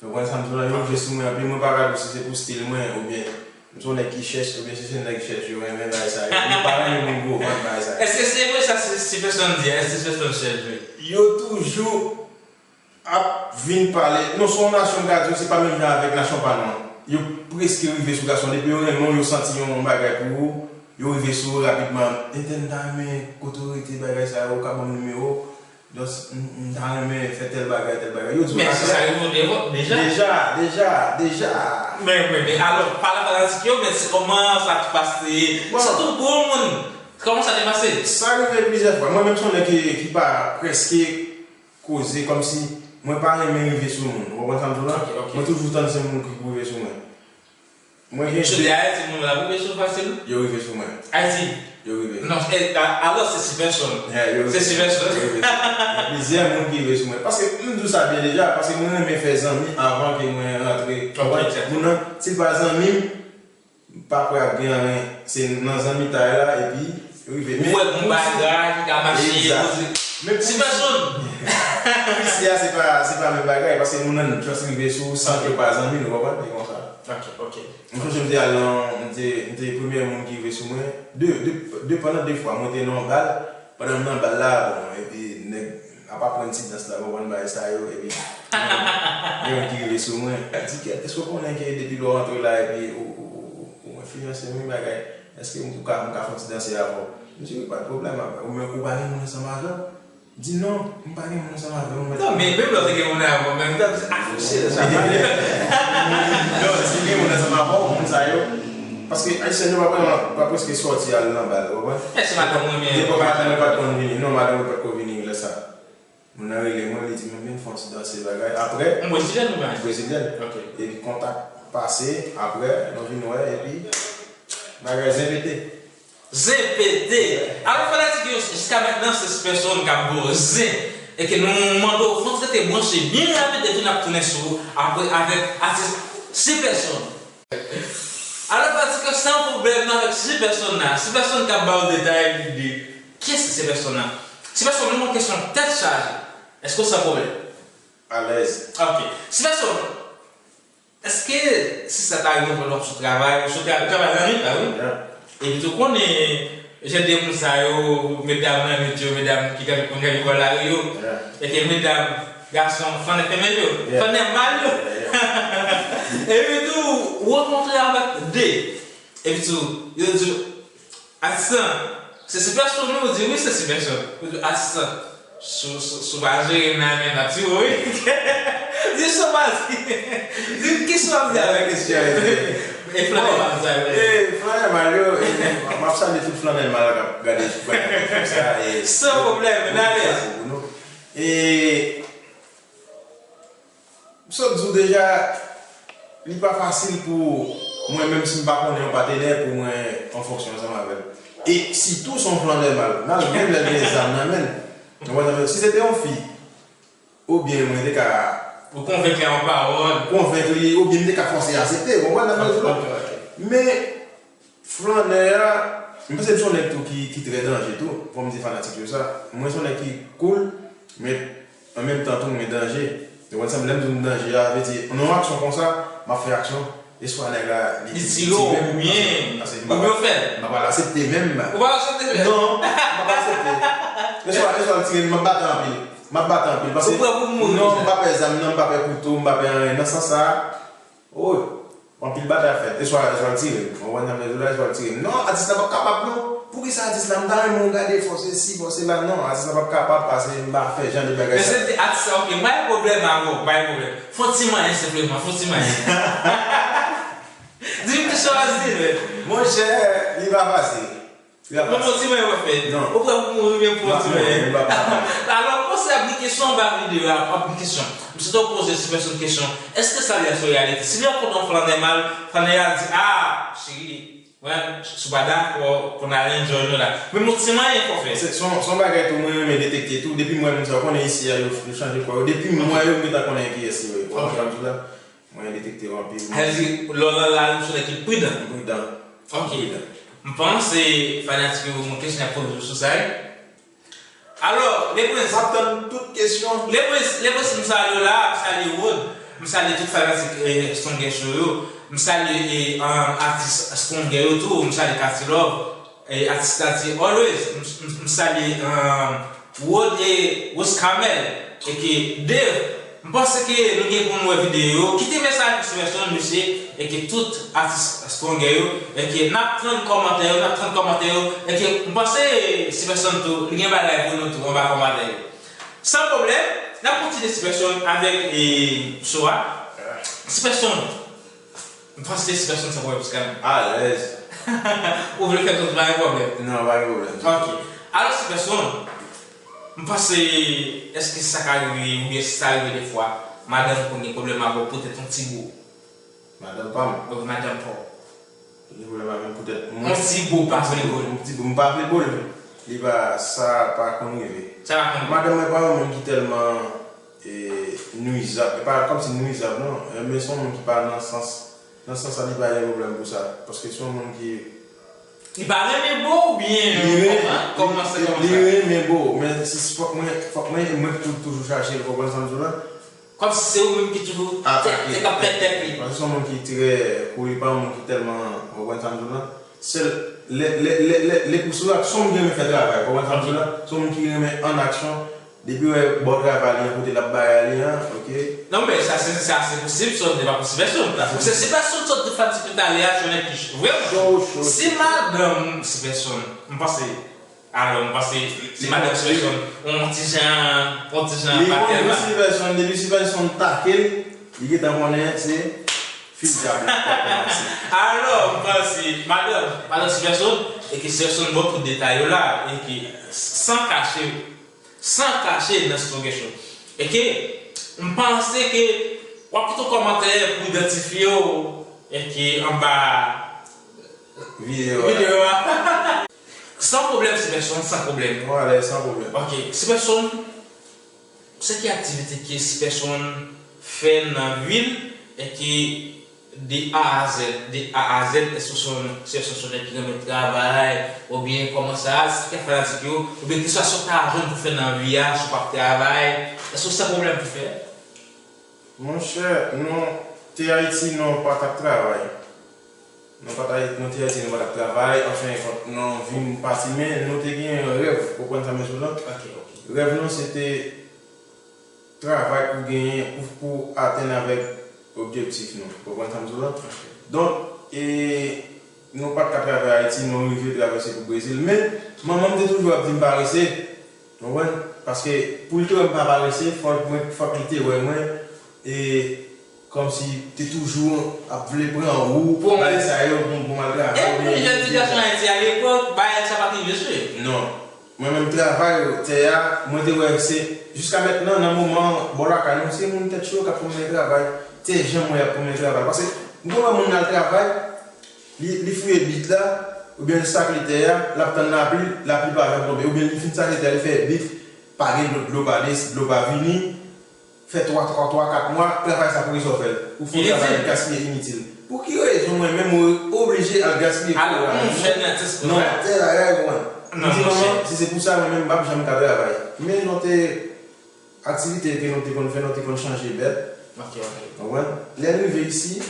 Ou konprann sa m di w la, yo rive sou mwen anpil, mwen pa ka di w si se pou stil mwen, oubyen m se yon nèg ki chèch, oubyen si se nèg chèch, yo renmen bagay sa yo. Yo pa renmen moun gwo vant bagay sa yo. Èske se vre sa, si, si pèsonn di, èske si pèsonn chèch vre? Yo toujou ap vin pale, non, se yon nasyon m ka di w, se pa menm jan avèk nasyon pa nou an. Yo prèske rive sou gason, depi yo renmen w, yo santi yon bagay pou ou, yo rive sou ou rapidman. Entèn, m ta renmen kote w rete, bagay sa yo, ou ka ban m nimewo w? Just, m, m ta renmen fè tèl bagay, tèl bagay. Yo di w men si sa rive w devan, deja? Deja, deja, deja. Men, men, men, alò, pale fanatik yo, men se kòman sa te pase? Bon. Sitou pou yon moun, kòman sa te pase? Sa rive plizyè fwa. Mwen menm, se yon nèg ki, ki pa prèske koze, kòmsi mwen pa renmen rive sou moun. Ou konprann sa m di w la? Ok, ok. Mwen toujou tann se moun ki pou rive sou mwen. Mwen gen... Misye de te Ayiti, moun la pou rive sou fasil? Yo rive sou mwen. Ayiti? Yo rive. Non, e, a, alò se si pèsonn. Yeah, yo rive. Se si pèsonn. Yo rive sou mwen. Gen plizyè moun ki rive sou mwen. Paske m di w sa byen deja, paske mwen renmen fè zanmi avan ke mwen rantre. Ok, exact. Moun nan, si l pa zanmi m, m pa kwè ap gen anyen. Se nan zanmitay la, epi rive. Ou wè bon bagay ki ka mache, poze. Menm si pèsonn. Isi a, se pa, se pa menm bagay, paske moun nan just rive sou ou san ke w pa zanmi l, ou konprann? E konsa. Ok, ok. M sonje m te al nan, m te, m te premye moun ki rive sou mwen. De, de, de, pandan de fwa, mwen te nan yon bal. Pandan m nan bal la, bon, epi nèg ap aprann ti dans la, konprann bagay sa yo, epi gen yon ki rive sou mwen, di, "Kèt, èske w konnen ke depi lè w rantre la, epi ou, ou, ou, ou enfliyanse m, wi, bagay, èske m ka, m ka fè yon ti danse avè w?" M di, "Wi, pa de pwoblèm, ou, men ou pa gen moun ansanm avè w?" Di, "Non, m pa gen moun ansanm avè m." Non, men menm lè w te gen moun avè w, menm tan, se afouche lè sa pale. Non, si gen moun ansanm avè w, moun sa yo, paske Ayisyen yo pa vrèman, pa prèske sòti al nan bal, ou konprann? Èske madanm ou renmen? Depò madanm mwen pa t konn vini. Non, madanm mwen pa t ko vini lè sa. Moun nan rele mwen, li di, "Mwen vin fè yon ti danse bagay." Apre, yon brezilyen oubyen ayisyen? Brezilyen. Ok. Epi kontak pase, apre, nou vin wè, epi bagay zen pete. Zen pete. Alò, fanatik yo, jiska mentnan, se si pèsonn k ap ba w zen. E ke nou mande w fon rete branche byen rapid, epi n ap tounen sou ou apre avèk atis si pèsonn. Alò, fanatik yo, san pwoblèm, nou avèk si pèsonn nan. Si pèsonn k ap ba w detay de kiyès ki si pèsonn nan. Si pèsonn, nou gen yon kesyon tèt chaje. Èske w san pwoblèm? Alèz. Ok. Si pèsonn, èske si sa ta rive w, w ap sou travay, ou sou tra-, travay lannwit la, wi. Yeah. Epi tou konnen, Jan de moun sa yo, medam nan lit yo, medam ki konn gade bò lari yo, Yeah. e ke medam, gason, flannè femèl yo, Yeah. flannè mal yo. Yeah, yeah. Epi tou, ou rankontre avèk de. Epi tou, yo di, "Atis lan, se Sipèsonn wi?" Ou di, "Wi, se Sipèsonn." Yo di, "Atis lan, si w, si w, si w pa jere m nan men, n ap tire w wi." Di, "Si w pa jere." Di, "Kisa w ap di avèk kesyon sa yo?" E flannè mal sa yo. E flannè mal yo, e, m ap salye tout flannè mal k ap gade, k ap gade fim sa. E, San pwoblèm, n ale. E, m sot di w deja, li pa fasil pou mwen, menm si m pa konnen yon patenè, pou mwen an fonksyon ansanm avè l. E sitou se yon flannè mal. Mal menm lè l gen zam nan men l. Ou konprann sa m di w? Si se te yon fi, oubyen mwen te ka Ou konvenk li a yon pawòl. Konvenk li, oubyen m te ka fòse l aksepte, ou konprann sa m di w? Ok, ok. Men, flannè a, m panse m se yon nèg tou ki, ki trè danje tou, fò m di fanatik yo sa. Mwen se yon nèg ki cool, men an menm tan tou mwen danje. Ou konprann sa m, lè m di w m danje a, vle di, nan yon aksyon konsa, m ap fè aksyon, e swa nèg la, li Li tire w oubyen, Paske m pa oubyen w fè l. M pa pral aksepte menm. Ou pa aksepte fè l? Non, m pa pral aksepte. E swa, e swa l tire m, m ap bate anpil. M ap bate anpil. Paske Ou prè pou mouri. Non, m pa pè zam nan, m pa pè kouto, m pa pè anyen. Nan sans sa, oh, anpil batay ap fèt. E swa, e swa l tire m. Ou konprann sa m di w la, e swa l tire m. Non, atis la p ap kapab non. Poukisa atis la, m ta renmen w gade fò se si, fò se la. Non, atis la p ap kapab paske m pa fè jan de bagay Men sa. Se te atis la, ok, m pa gen pwoblèm avè w, m pa gen pwoblèm. Fè yon ti manyen senpleman, fè yon ti manyen. Di m ki chwazi, men. Monchè, li pa fasil. Li pa Mwen, fè yon fasil. ti manyen, mwen fè. Non. Ou prè pou mouri, men fè yon ti manyen. Non, non, non. Alò, m panse ap gen kesyon anba videyo a, ap gen kesyon. M swete w poze Sipèsonn kesyon. Èske sa li a se yon reyalite? Si li rankontre yon flannè mal, flannè a di, "Ah, cheri, mwen, si w pa dakò, pou n al enjoy nou la." Men yon ti manyen fò fè. Se se yon se yon bagay tou mwen renmen detekte tou. Depi m wè moun sa yo konnen isi a, yo, yo chanje kò yo. Depi m wè yo, m gentan konnen kiyès yo ye. Ou konprann sa m di w la? Mwen detekte yo anpil. Sa vle di, lè w nan lari, ou se nèg ki pridan. Pridan. Ok. Pridan. M panse fanatik yo, yon kesyon ap poze w sou sa, wi. Alò, Leprens, M ap tann tout kesyon. Leprens, Leprens, m salye w la, m salye Rod, m salye tout fanatik eh, Stronger Show yo, m salye eh, um, atis Stronger yo tou, m salye Katy Love, eh, atis Tati Always, m, m, m salye um, Rod e Rose Camel, e ke Dave, m panse ke nou gen pou nou wè videyo yo. Kite mesaj pou Sipèsonn, mesye, e ke tout atis Stronger yo, e ke n ap tann kòmantè yo, n ap tann kòmantè yo, e ke m panse Sipèsonn tou, li gen bagay pou nou tou anba kòmantè yo. San pwoblèm, n ap kontinye Sipèsonn avèk e, show a. Sipèsonn, m panse Sipèsonn san pwoblèm, Sipèsonn. Alèz. Ou vle fè tout, pa gen pwoblèm. Non, pa gen pwoblèm. Ok. Alò, Sipèsonn, m panse, èske sa ka rive, oubyen si sa rive defwa, madanm konn gen pwoblèm avè w poutèt yon ti bo? Madanm pa m. Oubyen madanm pa w? Li vle pa menm poutèt mwen. Yon ti bo pa vle bo l. Yon ti bo, m pa vle bo l. Li pa, sa pa konn rive. Sa pa konn. Madanm mwen pa yon moun ki tèlman e, nwizab. E pa kòmsi nwizab non, e, men se yon moun ki pa nan sans, nan sans sa li pa gen pwoblèm pou sa. Paske se yon moun ki Li pa renmen bo oubyen Li renmen- kòman se li- kòman li sa? Renmen bo, men si fòk mwen, fòk mwen, mwen ki tou- toujou chache l, ou konprann sa m di w la? Kòmsi se ou menm ki toujou Atake. Te ka pèt tèt li. Paske se yon moun ki trè kou, li pa yon moun ki tèlman, ou konprann sa m di w la? Sèl lè, lè, lè, lè, lè pou sou aksyon, m gen renmen fè travay, ou konprann sa m di w la? Se yon moun ki renmen an aksyon, depi wè bò travay li an, kote l ap bagay li an, ok? Non, men sa se sa se posib, sa se pa posib pèsonn. Paske si pèsonn sot di fanatik yo talè a, se yon nèg ki vrèman Cho, cho. Si madanm si pèsonn, m panse, alò, m panse, si madanm si pèsonn, on ti jan, on ti jan Li pa konnen tèlman. Si pèsonn, depi si pèsonn take l, li gentan konnen se fil dyab la k ap kòmanse. Alò, m panse, madanm, madanm si pèsonn, e ke si pèsonn bon tout detay yo la, e ke san kache, san kache nan Stronger Show. E ke, m panse ke, w ap kite yon kòmantè pou idantifye w, e ke anba Videyo a. Videyo a. San pwoblèm, si pèsonn, san pwoblèm. Mwen alèz san pwoblèm. Ok, si pèsonn, se ki aktivite ke si pèsonn fè nan vi l, e ke de A a Z, de A a Z, èske w se yon, se yon nèg ki renmen travay, oubyen kòman sa, si ke fanatik yo, oubyen ki swa sa w ta jwenn pou fè nan vi a, si w p ap travay, èske w se pwoblèm pou fè? Monchè, nou te Ayiti, nou pa t ap travay. Fòt Ayiti, nou te Ayiti, nou pa t ap travay, anfen, fòt nou vin pati, men nou te gen yon rèv, ou konprann sa m di w la? Rèv nou se te travay pou genyen, pou, pou atenn avèk objektif nou, ou konprann sa m di w la? Donk, e, nou pa t ka travay Ayiti, nou rive travèse pou Brezil, men manman m te toujou ap di m parese, ou konprann? Paske pou l te wè m pa parese, fòk mwen, fòk li te wè mwen, e, kòmsi te toujou ap vle pran ou, bagay sa yo, pou, pou m al travay, oubyen li te... Epi, jan ti gason Ayiti alepòk, bagay sa pa t rive sou yo. Non. Mwen menm, travay tè a, mwen te wè se, jiska mentnan, nan moman an, bò lakay nou, se moun tèt cho k ap pwomennen travay. Se jan mwen ap pwomennen travay. Paske, m konn wè moun al travay, li, li fouye bit la, oubyen li sakle tè a, l ap tann lapli, lapli pa janm tonbe. Oubyen li fin sakle tè a, li fè bit, pa gen dlo, dlo pa desi, dlo pa vini. Fè twa, twa, twa, kat mwa, travay sa pou rezon fè l. Ou fè yon travay gaspiye, initil. Pou ki rezon mwen menm ou oblije al gaspiye kò la? Non, tè la, ou konprann. M di manman, si se pou sa, mwen menm, m p ap janm ka travay. Men nou te, aktivite ke nou te konn fè, nou te konn chanje bèt. Ou konprann? Lè n rive isi,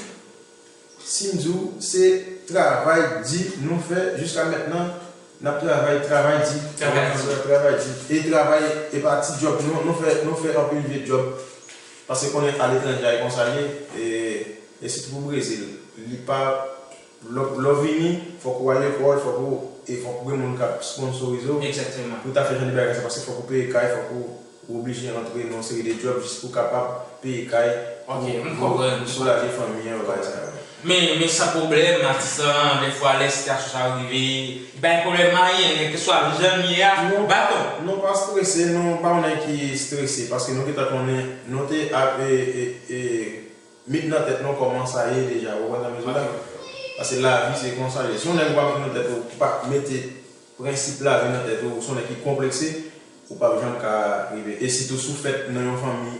si m di w, se travay di nou fè jiska mentnan, n ap travay, travay di. Travay di. Travay di. E travay, e pa ti djòb, nou, nou fè, nou fè anpil vye djòb. Paske konnen aletranje a, e konsa l ye, e, e sitou pou Brezil. Li pa, lè, lè w vini, fòk ou al lekòl, fòk ou, e fòk ou gen moun k ap sponsorize w. Egzakteman. Pou w ta fè jan de bagay sa, paske fòk ou peye kay, fòk ou ou oblije antre nan yon seri de djòb jis pou w kapab peye kay, pou, pou, pou soulaje fanmi an, bagay sa yo. Men, men san pwoblèm, atis lan, dèfwa, lè sitiyasyon sa yo rive, li pa gen pwoblèm anyen, kèlkeswa jan l ye a, baton. Non, pa strese, nou pa yon nèg ki strese, paske nou gentan konnen, nou te ap, e, e, e, met nan tèt nou kòman sa ye deja, ou konprann sa m di w la? Paske lavi se konsa l ye. Si yon nèg ou pa met nan tèt ou, ou pa mete prensip lavi nan tèt ou, ou se yon nèg ki konplekse, ou p ap janm ka rive. E sitou si w fèt nan yon fanmi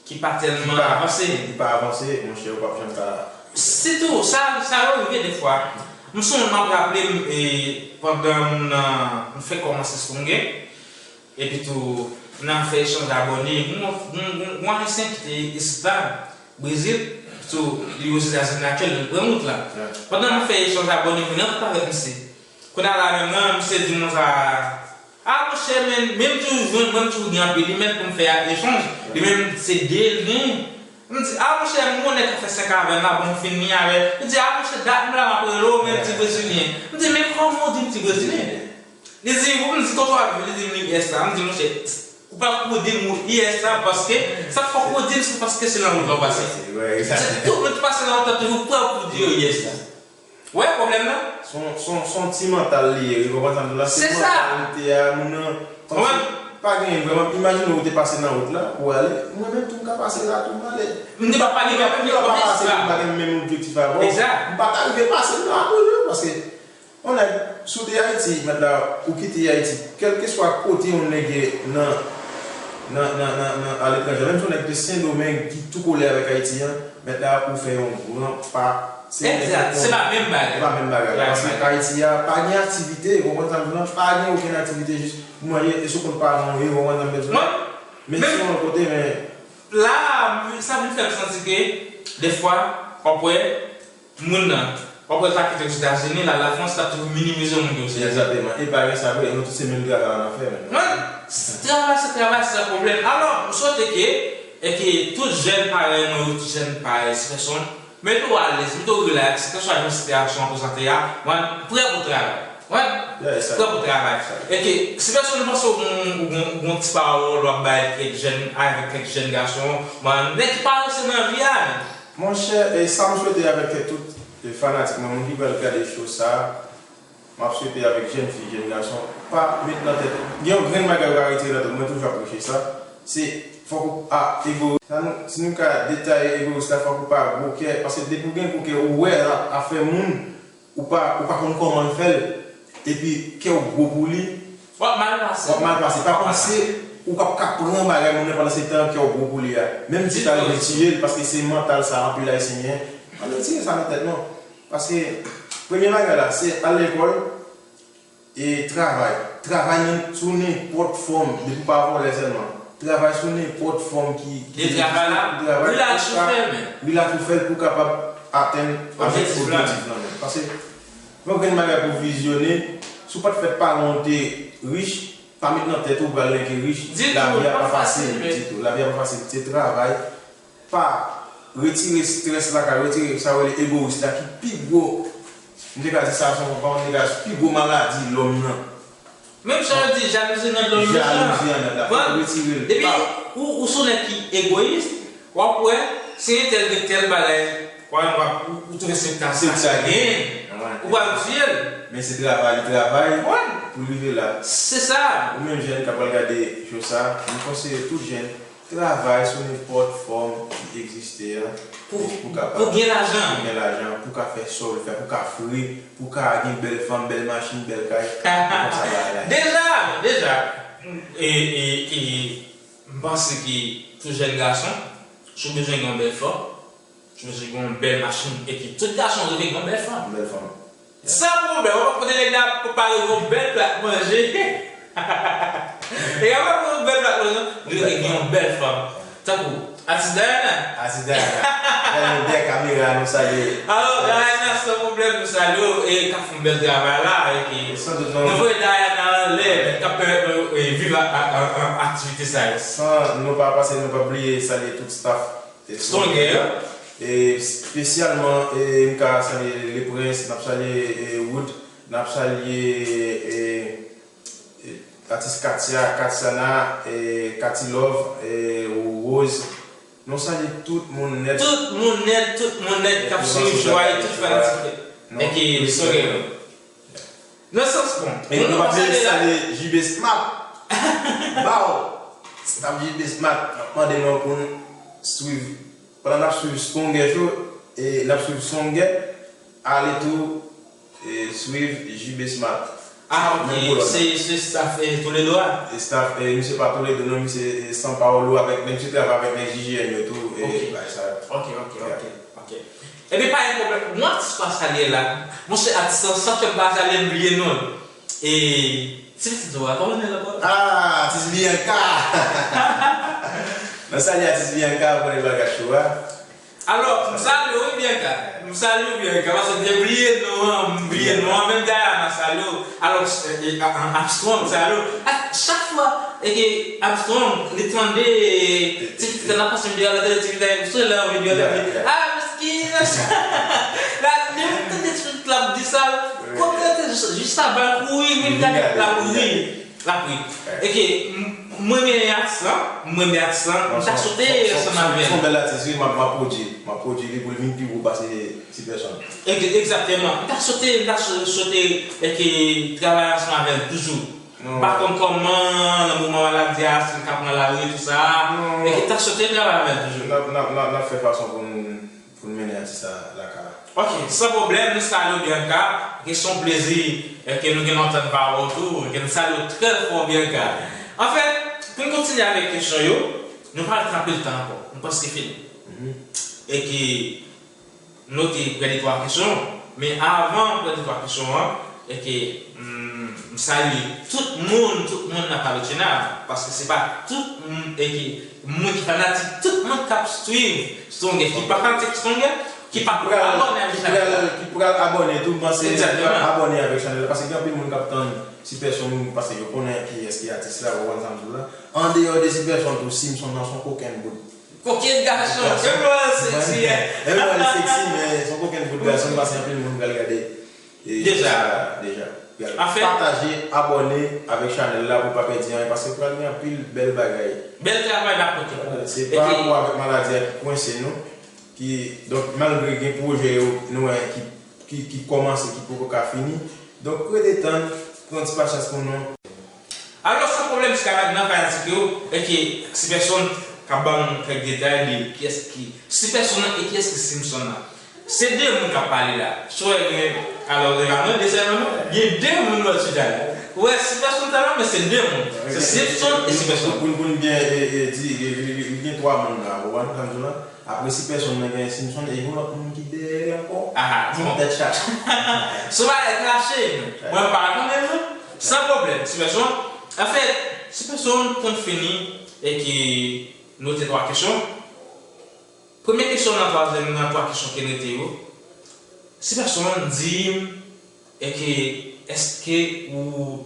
ki pa tèlman avanse, ki pa avanse, monchè, ou p ap janm ka rive. Sitou, sa, sa yo rive defwa. M sonje m ap raple m, e, pandan m nan, m fenk kòmanse swonge, epi tou, nan fè echanj abòne, gon, gon, gon, gon Ayisyen ki te esklav Brezil, tou, li Ozetazini aktyèl, li pran wout la. Pandan m ap fè echanj abòne, m nan wout avèk misye. Kounye a la menm nan, misye di mwen sa, a, monchè, men, men m toujou jwenn, mwen m toujou gen anpil imèl pou m fè ak echanj, li menm se de l genyen. M di, a, monchè, m gon nèg k ap fè senk avè m la, bon, m fin li avè l. Li di, a, monchè, dat m la m ap rele w, men m ti brezilyen. M di, men kòman w di m ti brezilyen? Li di, m di, kote w ap viv? Li di m, li U S la. M di, monchè, ou pa pou di m ou U S la, paske sa k fè w di m, se paske se nan wout la w pase. Se tout moun ki pase nan wout la toujou prè pou di yo U S la. Ou wè pwoblèm nan? Se yon, se yon, se yon ti mantal li ye, wi, konprann sa m di w la? Se mantalite a, moun nan, kòmsi pa genyen vrèman. Imajine w te pase nan wout la pou w ale, mwen menm tou m ka pase la tou m ale. M te pa pale, m pa pale, m pa pase, m pa gen menm objektif avè w. M pa ta rive pase m la toujou, paske yon nèg, si w te Ayiti, mèt la, ou kite Ayiti, kèlkeswa kote yon nèg ye nan, nan, nan, nan, nan aletranje, menm si yon nèg de Sendomeng ki tou kole avèk Ayiti an, mèt la, ou fè yon gran pa. Se pa menm bagay. Se pa menm bagay. Paske Ayiti a, pa gen aktivite, ou konprann sa m di w la? Pa gen okenn aktivite, jis pou manje, e si w konn paran w ye, ou konprann sa m di w la? Men si yon lòt kote, men. La, sa vin fè m santi ke, defwa, w ap wè, moun nan, w ap wè l ta kite Ozetazini, l al Lafrans, l ap toujou minimize moun ki Ozetazini. Egzakteman. E pa gen sa vre, e nou tout se menm travay la n ap fè menm. Wi, travay se travay, se sa pwoblèm. Alò, m swete ke, e ke tout jèn parèy mwen yo, tout jèn parèy Siferson, mete w alèz, mete w rilaks, kèlkeswa jan sitiyasyon an prezante a, mwen prè pou travay. Mwen prè pou travay. E ke, Siferson, m panse w gon, w gon, w gon ti pawòl w ap bay kèk jèn, avèk kèk jèn gason, mwen, nèg ki parese nan vi a, men. Monchè, e sa m swete avèk tout, e, fanatik mwen, moun ki pral gade show sa a, m ap swete avèk jèn fi, jèn gason, pa met nan tèt. Gen yon grenn bagay ou ka retire nan tèt, mwen toujou ap preche sa, se fòk ou pa egoyis. Sa nou, si nou ka detaye egoyis la, fòk ou pa gwo kè, paske depi ou gen gwo kè, ou wè a, afè moun, ou pa, ou pa konn kòman l fè l, epi kè w gwo pou li, w ap mal pase. W ap mal pase. Pa panse ou p ap ka pran bagay moun nan pandan se tan kè w gwo pou li a. Menm si sa rive tiye l, paske se mantal sa anpil Ayisyen gen. Ann retire sa nan tèt nou. Paske premye bagay la, se al lekòl e travay. Travay nan, sou nenpòt fòm, depi w pa vòlè sèlman. Travay sou nenpòt fòm ki, ki egziste pou travay. Rilaks ou fè l, men. Rilaks ou fè l pou w kapab atenn avèk objektif lan menm. Paske yon grenn bagay pou vizyone, si w pa t fèt paran w te rich, pa met nan tèt ou w pral rete rich, lavi a pa fasil ditou. Lavi a pa fasil. Se travay, pa retire strès lakay, retire sa yo rele egoyis la ki pi gwo, m te ka di sa, se yon, m te ka di pi gwo maladi lòm nan. Menm jan yo di jalouzi nan lòm nan. Jalouzi anndan la, fòk retire l. Epi, ou, ou se yon nèg ki egoyis, w ap wè, si entèl gen tèl bagay, w ap, w ap, ou, ou twouve se ta sa ki genyen, ou pral tiye l. Men se travay li travay pou l rive la. Se sa. Ou menm jèn k ap pral gade show sa, m konseye tout jèn, travay sou nenpòt fòm ki egziste a, pou, pou kapab, pou gen lajan, pou gen lajan, pou ka fè sa w vle fè, pou ka fre, pou ka gen bèl fanm, bèl machin, bèl kay, pou konsa bagay la. Deja, deja, e, e, e, m panse ke tout jèn gason, si w bezwen gen yon bèl fanm, si w bezwen gen yon bèl machin, epi tout gason reve gen yon bèl fanm. Bèl fanm. San pwoblèm, w ap kote nèg la pou pare yon bèl plat manje. E w ap pare yon bèl plat manje, li gen yon bèl fanm. Tankou, atis Dayana. Atis Dayana. Dèyè kamera, nou salye. Alò, Dayana, san pwoblèm, nou salye w. E k ap fè yon bèl travay la. E ki, nou voye Dayana anlè, k ap pèmèt nou, e, viv a, a, a, a, aktivite sa yo. San nou pa pase, nou pa bliye salye tout staff Stronger. E espesyalman, e, m ka salye Leprince, n ap salye, e, Wood, n ap salye, e, e, atis Katia, Katiana, e, Katy Love, e, Rose. Nou salye tout moun nèt. Tout moun nèt, tout moun nèt k ap swiv Joie, tout fanatik. Epi Stronger. Nan sans bon. E nou pa bliye salye J B Smart. Baw. Staff J B Smart, n ap mande nou pou n swiv, pandan n ap swiv Stronger Show, e n ap swiv Stronger, ale tou, e swiv J B Smart. Ah, ok. Se, se staff, e, Toledo a? E staff, e, misye pa Toledo, non, misye, e, São Paulo, avèk, men misye travay avèk nèg J J M yo tou, e bagay sa yo. Ok, ok, ok, ok. Epi pa gen pwoblèm. Yon atis pa salye la. Monchè, atis lan, sa fè m pa salye, m bliye non l. E, ti pitit ou a, kòman li rele ankò? Ah, atis Bianca! Mwen salye atis Bianca, mwen renmen bagay show a. Alò, m salye w, wi, Bianca. M salye w, Bianca, paske m te bliye non an, m bliye non an, menm Diana salye w. Alò, e, e, a, a, Armstrong salye w. A, chak fwa, e ke Armstrong, li tande, ti pitit la, n ap pase videyo a, la tande ti pitit la, sou lè videyo a, li di, "Ah, meskin, meskin." La, li tande ti pitit la ap di sa, kontre te jis, jis sa, bal kouri, vin gade, l ap ri, l ap ri. E ke, m, m renmen atis lan, m renmen atis lan, m ta swete ansanm avè l. Se yon bèl atis, wi, m ap, m ap pwodui, m ap pwodui li pou l vin pi gwo pase ti pèsòn. Egzakteman. M ta swete, m ta swe-, swete, e ke travay ansanm avè l toujou. M pa konn kòman, nan moman maladi a, si l ka pran lari, tou sa. E ki ta swete travay avè l toujou. N ap, n ap, n ap, n ap fè fason pou n, pou n mennen atis sa lakay la. Ok, san pwoblèm, nou salye w, Bianca. Ke se yon plezi, e ke nou gen lontan n pa wè w tou. Ke nou salye w trè fò, Bianca. Anfèt, pou n kontinye avèk kesyon yo, nou pa pral trape l tan ankò. Nou prèske fini. E ke Nou te prè de twa kesyon, men avan prè de twa kesyon an, e ke, mm, m salye tout moun, tout moun nan Palotchina, paske se pa tout moun, e ke moun ki fanatik, tout moun k ap swiv Stronger, ki pa fanatik Stronger, ki pa abòne avèk chanèl la. Ki pral abòne tou, m panse, abòne avèk chanèl la, paske gen anpil moun k ap tann Ti Pèsonn, paske yo konnen kiyès ki atis la, ou konprann sa m di w la. Andeyò de Ti Pèsonn tou, Simson nan se yon kokenn bout Kokenn gason. Gason. E lwa l seksi, e. E lwa l seksi, men se yon kokenn bout gason, paske anpil moun pral gade. E deja. Deja. Pral pataje, abòne avèk chanèl la pou pa pèdi anyen, paske pral gen anpil bèl bagay. Bèl travay n ap pote pou ou. Se pa rapò avèk maladi a ki kwense nou, ki, donk, malgre gen pwojè yo, nou wè, ki ki, ki kòmanse, ki poko ka fini. Donk, rete tann, pran ti pasyans pou nou. Alò, san pwoblèm, jiska mentnan, fanatik yo, e ke Ti Pèsonn k ap ban nou kèk detay de kiyès ki Ti Pèsonn nan e kiyès ki Simson nan. Se de moun k ap pale la. Si w wè gen, alò, gen pa mwen, de sèlman non, gen de moun lòt sijè la. Ou wè, Ti Pèsonn talè, men se de moun. Se Simson e Ti Pèsonn. Pou, pou, pou n byen, e, e, di, e, e, e, gen twa moun la, ou konprann sa m di w la? Apre Ti Pèsonn nan gen Simson, e gen yon lòt moun ki dèyè l ankò. Ah, bon. Tèt chaje. Se yon bagay krache. Mwen pa konnen non. San pwoblèm, Ti Pèsonn. Anfèt, Ti Pèsonn konn fini e ki note twa kesyon. Premye kesyon nan twazyèm, nan twa kesyon ki rete yo, si pèsonn di m, èske, èske ou,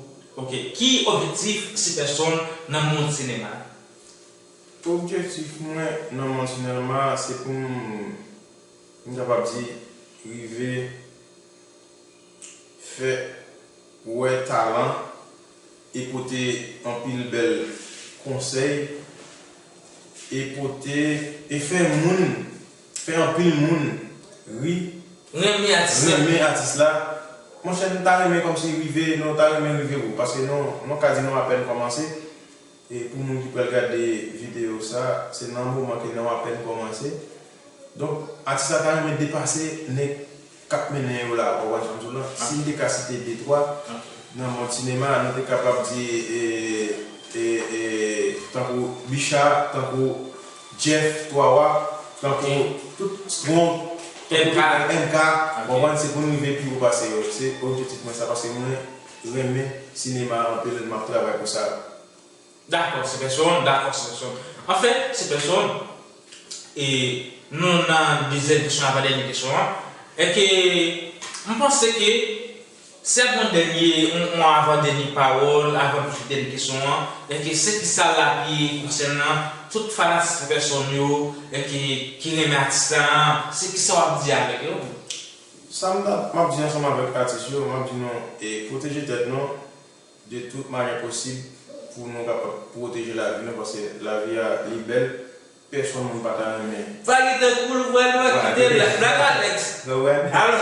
ok, ki objektif si pèsonn nan mond sinema? Objektif mwen nan mond sinema, se pou m, m kapab di, rive fè wè talan e pote anpil bèl konsèy e pote e fè moun, fè anpil moun ri, renmen atis la. Renmen atis la. Monchè, nou ta renmen kòmsi rive, nou ta renmen rive wo, paske nou, nou ka di nou apèn kòmanse. E pou moun ki pral gade videyo sa, se nan moman ke nou apèn kòmanse. Donk, atis la ta renmen depase nèg k ap mennen yo la, w konprann sa m di w lan? Si m te ka site de twa nan mond sinema, nou te kapab di, e, e, e, tankou Bicha, tankou Jeff, Twa Wa, tankou tout Strong, tankou M K. M K, w konprann, se pou n rive pi wo pase yo. Se objektif mwen sa, paske mwen renmen sinema anpil, m ap travay pou sa. Dakò, se pèsonn, dakò, se pèsonn. Anfèt, se pèsonn, e nou nan dezyèm kesyon, avan dènye kesyon an. Èske, m panse ke si ap gen dènye, yon, yon avan dènye pawòl, avan nou fini dènye kesyon an, èske se kisa l ap ye konsènan tout fanatik se pèsonn yo, èske ki renmen atis la, se kisa w ap di avèk yo? Sa m t ap, m ap di ansanm avèk atis yo, m ap di nou, e pwoteje tèt nou, de tout manyè posib pou nou kapab pwoteje lavi nou, paske lavi a, li bèl, pèsonn moun pa ta renmen. Pa gen tankou l, vwèl, mwen kite l la. Black Alex. Alò.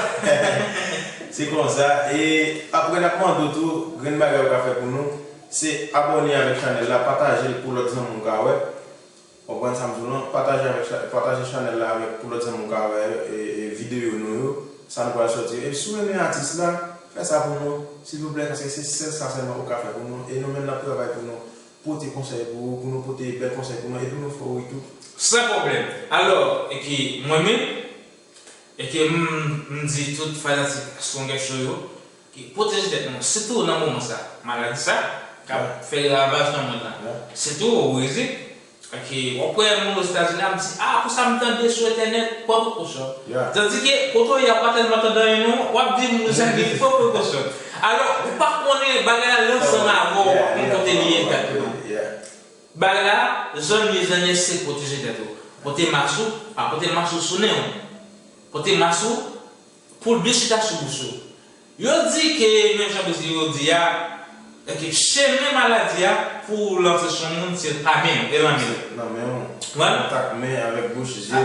Se konsa. E apre n ap mande w tou, grenn bagay ou ka fè pou nou, se abòne avèk chanèl la, pataje l pou lòt zanmi w ka wè. Konprann sa m di w lan, pataje avèk cha-, pataje chanèl la avèk pou lòt zanmi w ka wè, e, e, videyo nou yo, sa nou pral sòti yo. Epi si w renmen atis la, fè sa pou nou, silvouplè, paske se sèl sa sèlman ou ka fè pou nou. E nou menm n ap travay pou nou pote konsèy pou ou, pou nou pote bèl konsèy pou nou, e pou nou fè w ri tou. San pwoblèm. Alò, e ki mwen menm, e ki m, m di tout fanatik Strongest Show yo, ki pwoteje tèt nou, sitou nan moman sa, maladi sa, k ap fè ravaj nan mond lan. Sitou o Brezil, ak w ap wè moun Ozetazini ap di, ah, pou sa m tande sou entènèt, pran prekosyon. Tandike, kote w ye a pa tèlman tande anyen non, w ap di moun sa ki pran prekosyon. Alò, ou pa konnen bagay la lanse ann avè w, ou pa konn kote li ye egzakteman. Bagay la, zanmi, zanmi, se pwoteje tèt ou. Pote mas ou, pa pote mas ou sou nen w. Pote mas ou, pou l byen chita sou bouch ou. Yo di ke, menm jan Brezil yo di a, ke chemen maladi a pou l antre sou moun, se pa men w, e nan men w. Nan men w. Kontak men avèk bouch, zye.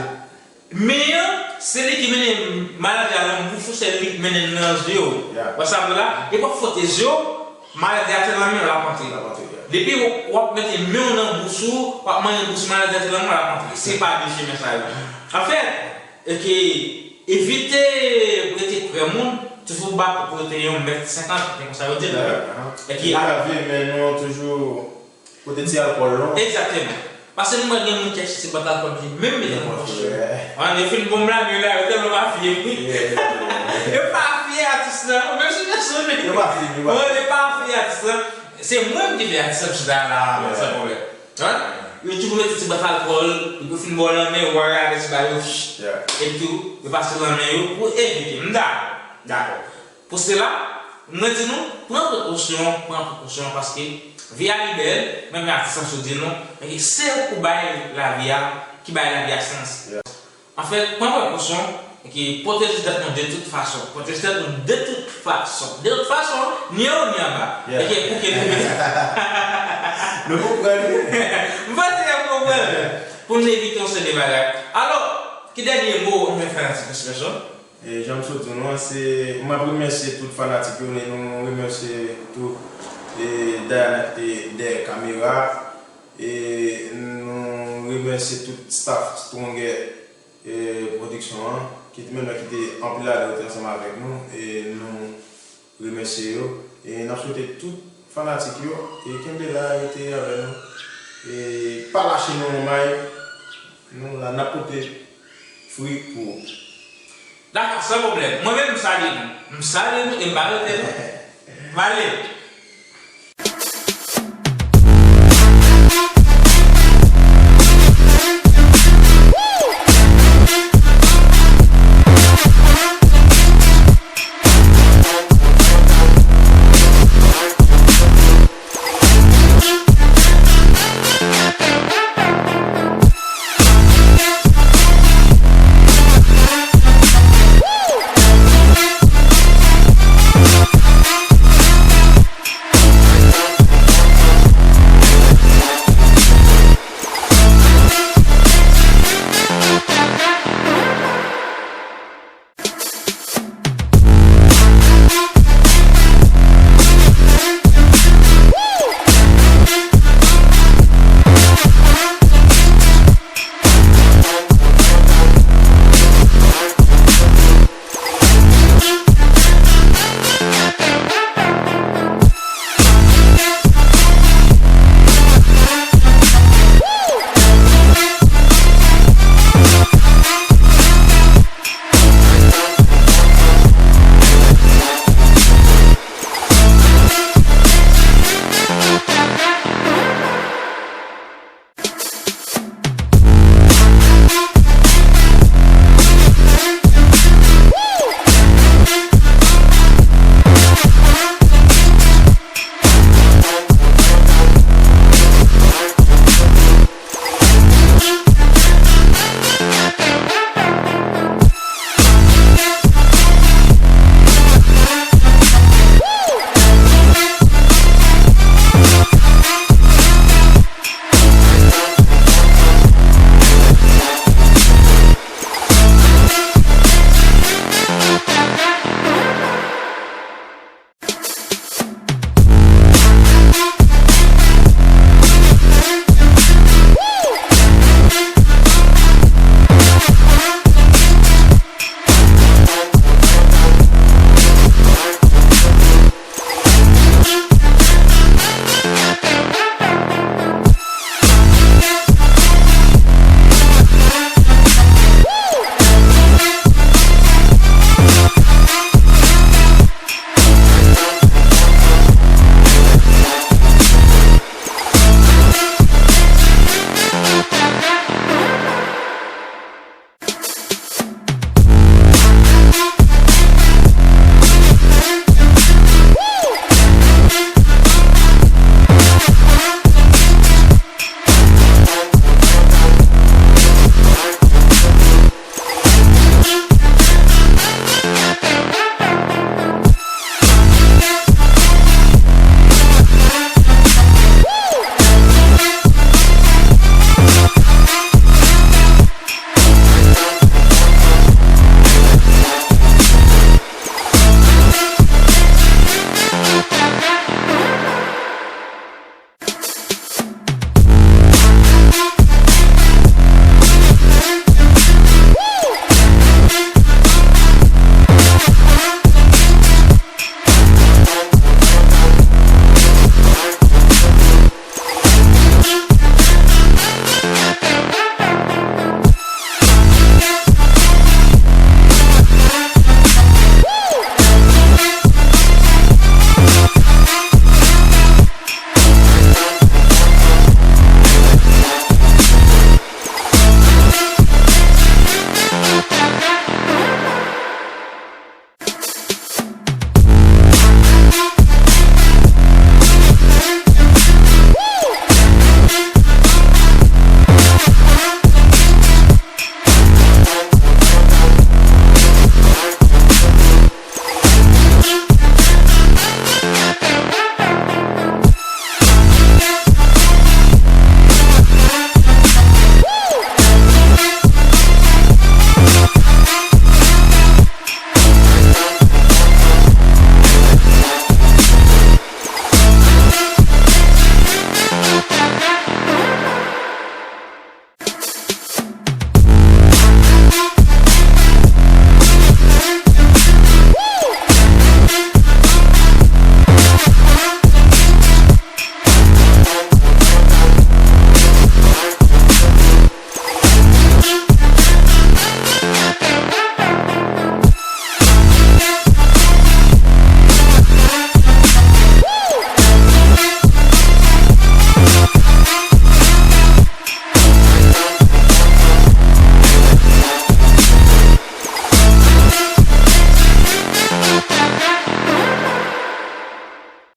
Men an, se li ki mennen maladi a nan bouch ou, se li ki mennen l nan zye w. Ou wè sa m di la? E w ap fwote zye w, maladi a se nan men w l ap antre. Depi w, w ap mete men w nan bouch ou, w ap manyen bouch maladi a se nan men w l ap antre. Se pa de chemen sa yo. Anfèt, e ke evite rete prè moun, toujou ba kote yon mèt senkant, se konsa yo di l. E ki lave men nou toujou kote ti alkòl non. Egzakteman. Paske nou wè gen moun ki achte ti bwat alkòl ki menm mete nan pòch yo. An, yo fin bon m la, men la, yo tèlman pa fiye m wi. Yo pa fiye atis lan, menm si pèsonn. Yo pa fiye, yo pa fiye. Yo pa fiye atis lan. Se mwen ki fè atis lan chita la, san pwoblèm. Hein? Yo toujou mete ti bwat alkòl, yo fin ba w nan men, ou wè avè ti ba yo, epi tou, yo pase nan men yo pou evite. M dakò. Dakò. Pou sela, mwen di nou, pran prekosyon, pran prekosyon, paske vi a li bèl, menm jan atis lan sot di nou, men se ou ki bay lavi a, ki bay lavi a sans. Anfèt, pran prekosyon, e ki pwoteje tèt nou de tout fason. Pwoteje tèt nou de tout fason. De tout fason, ni anwo ni anba. E ki pou ke nou mete. Nou konprann. M panse y ap konprann. Pou n evite yon seri de bagay. Alò, ki dènye mo ou renmen fè nan ti pèsonn? E jan m sot di nou an, se, m ap remèsye tout fanatik yo, e nou remèsye tou, e, Diana ki te dèyè kamera, e nou remèsye tout staff Stronger, e, Production an, ki te, menm ki te anpil ane rete ansanm avèk nou, e nou remèsye yo, e n ap swete tout fanatik yo, e kenbe la, rete avè nou, e pa lache nou yon may, nou la, n ap pote fwi pou ou. Dakò, san pwoblèm. Mwen menm, m salye nou. M salye nou e m pa rete non. M ale.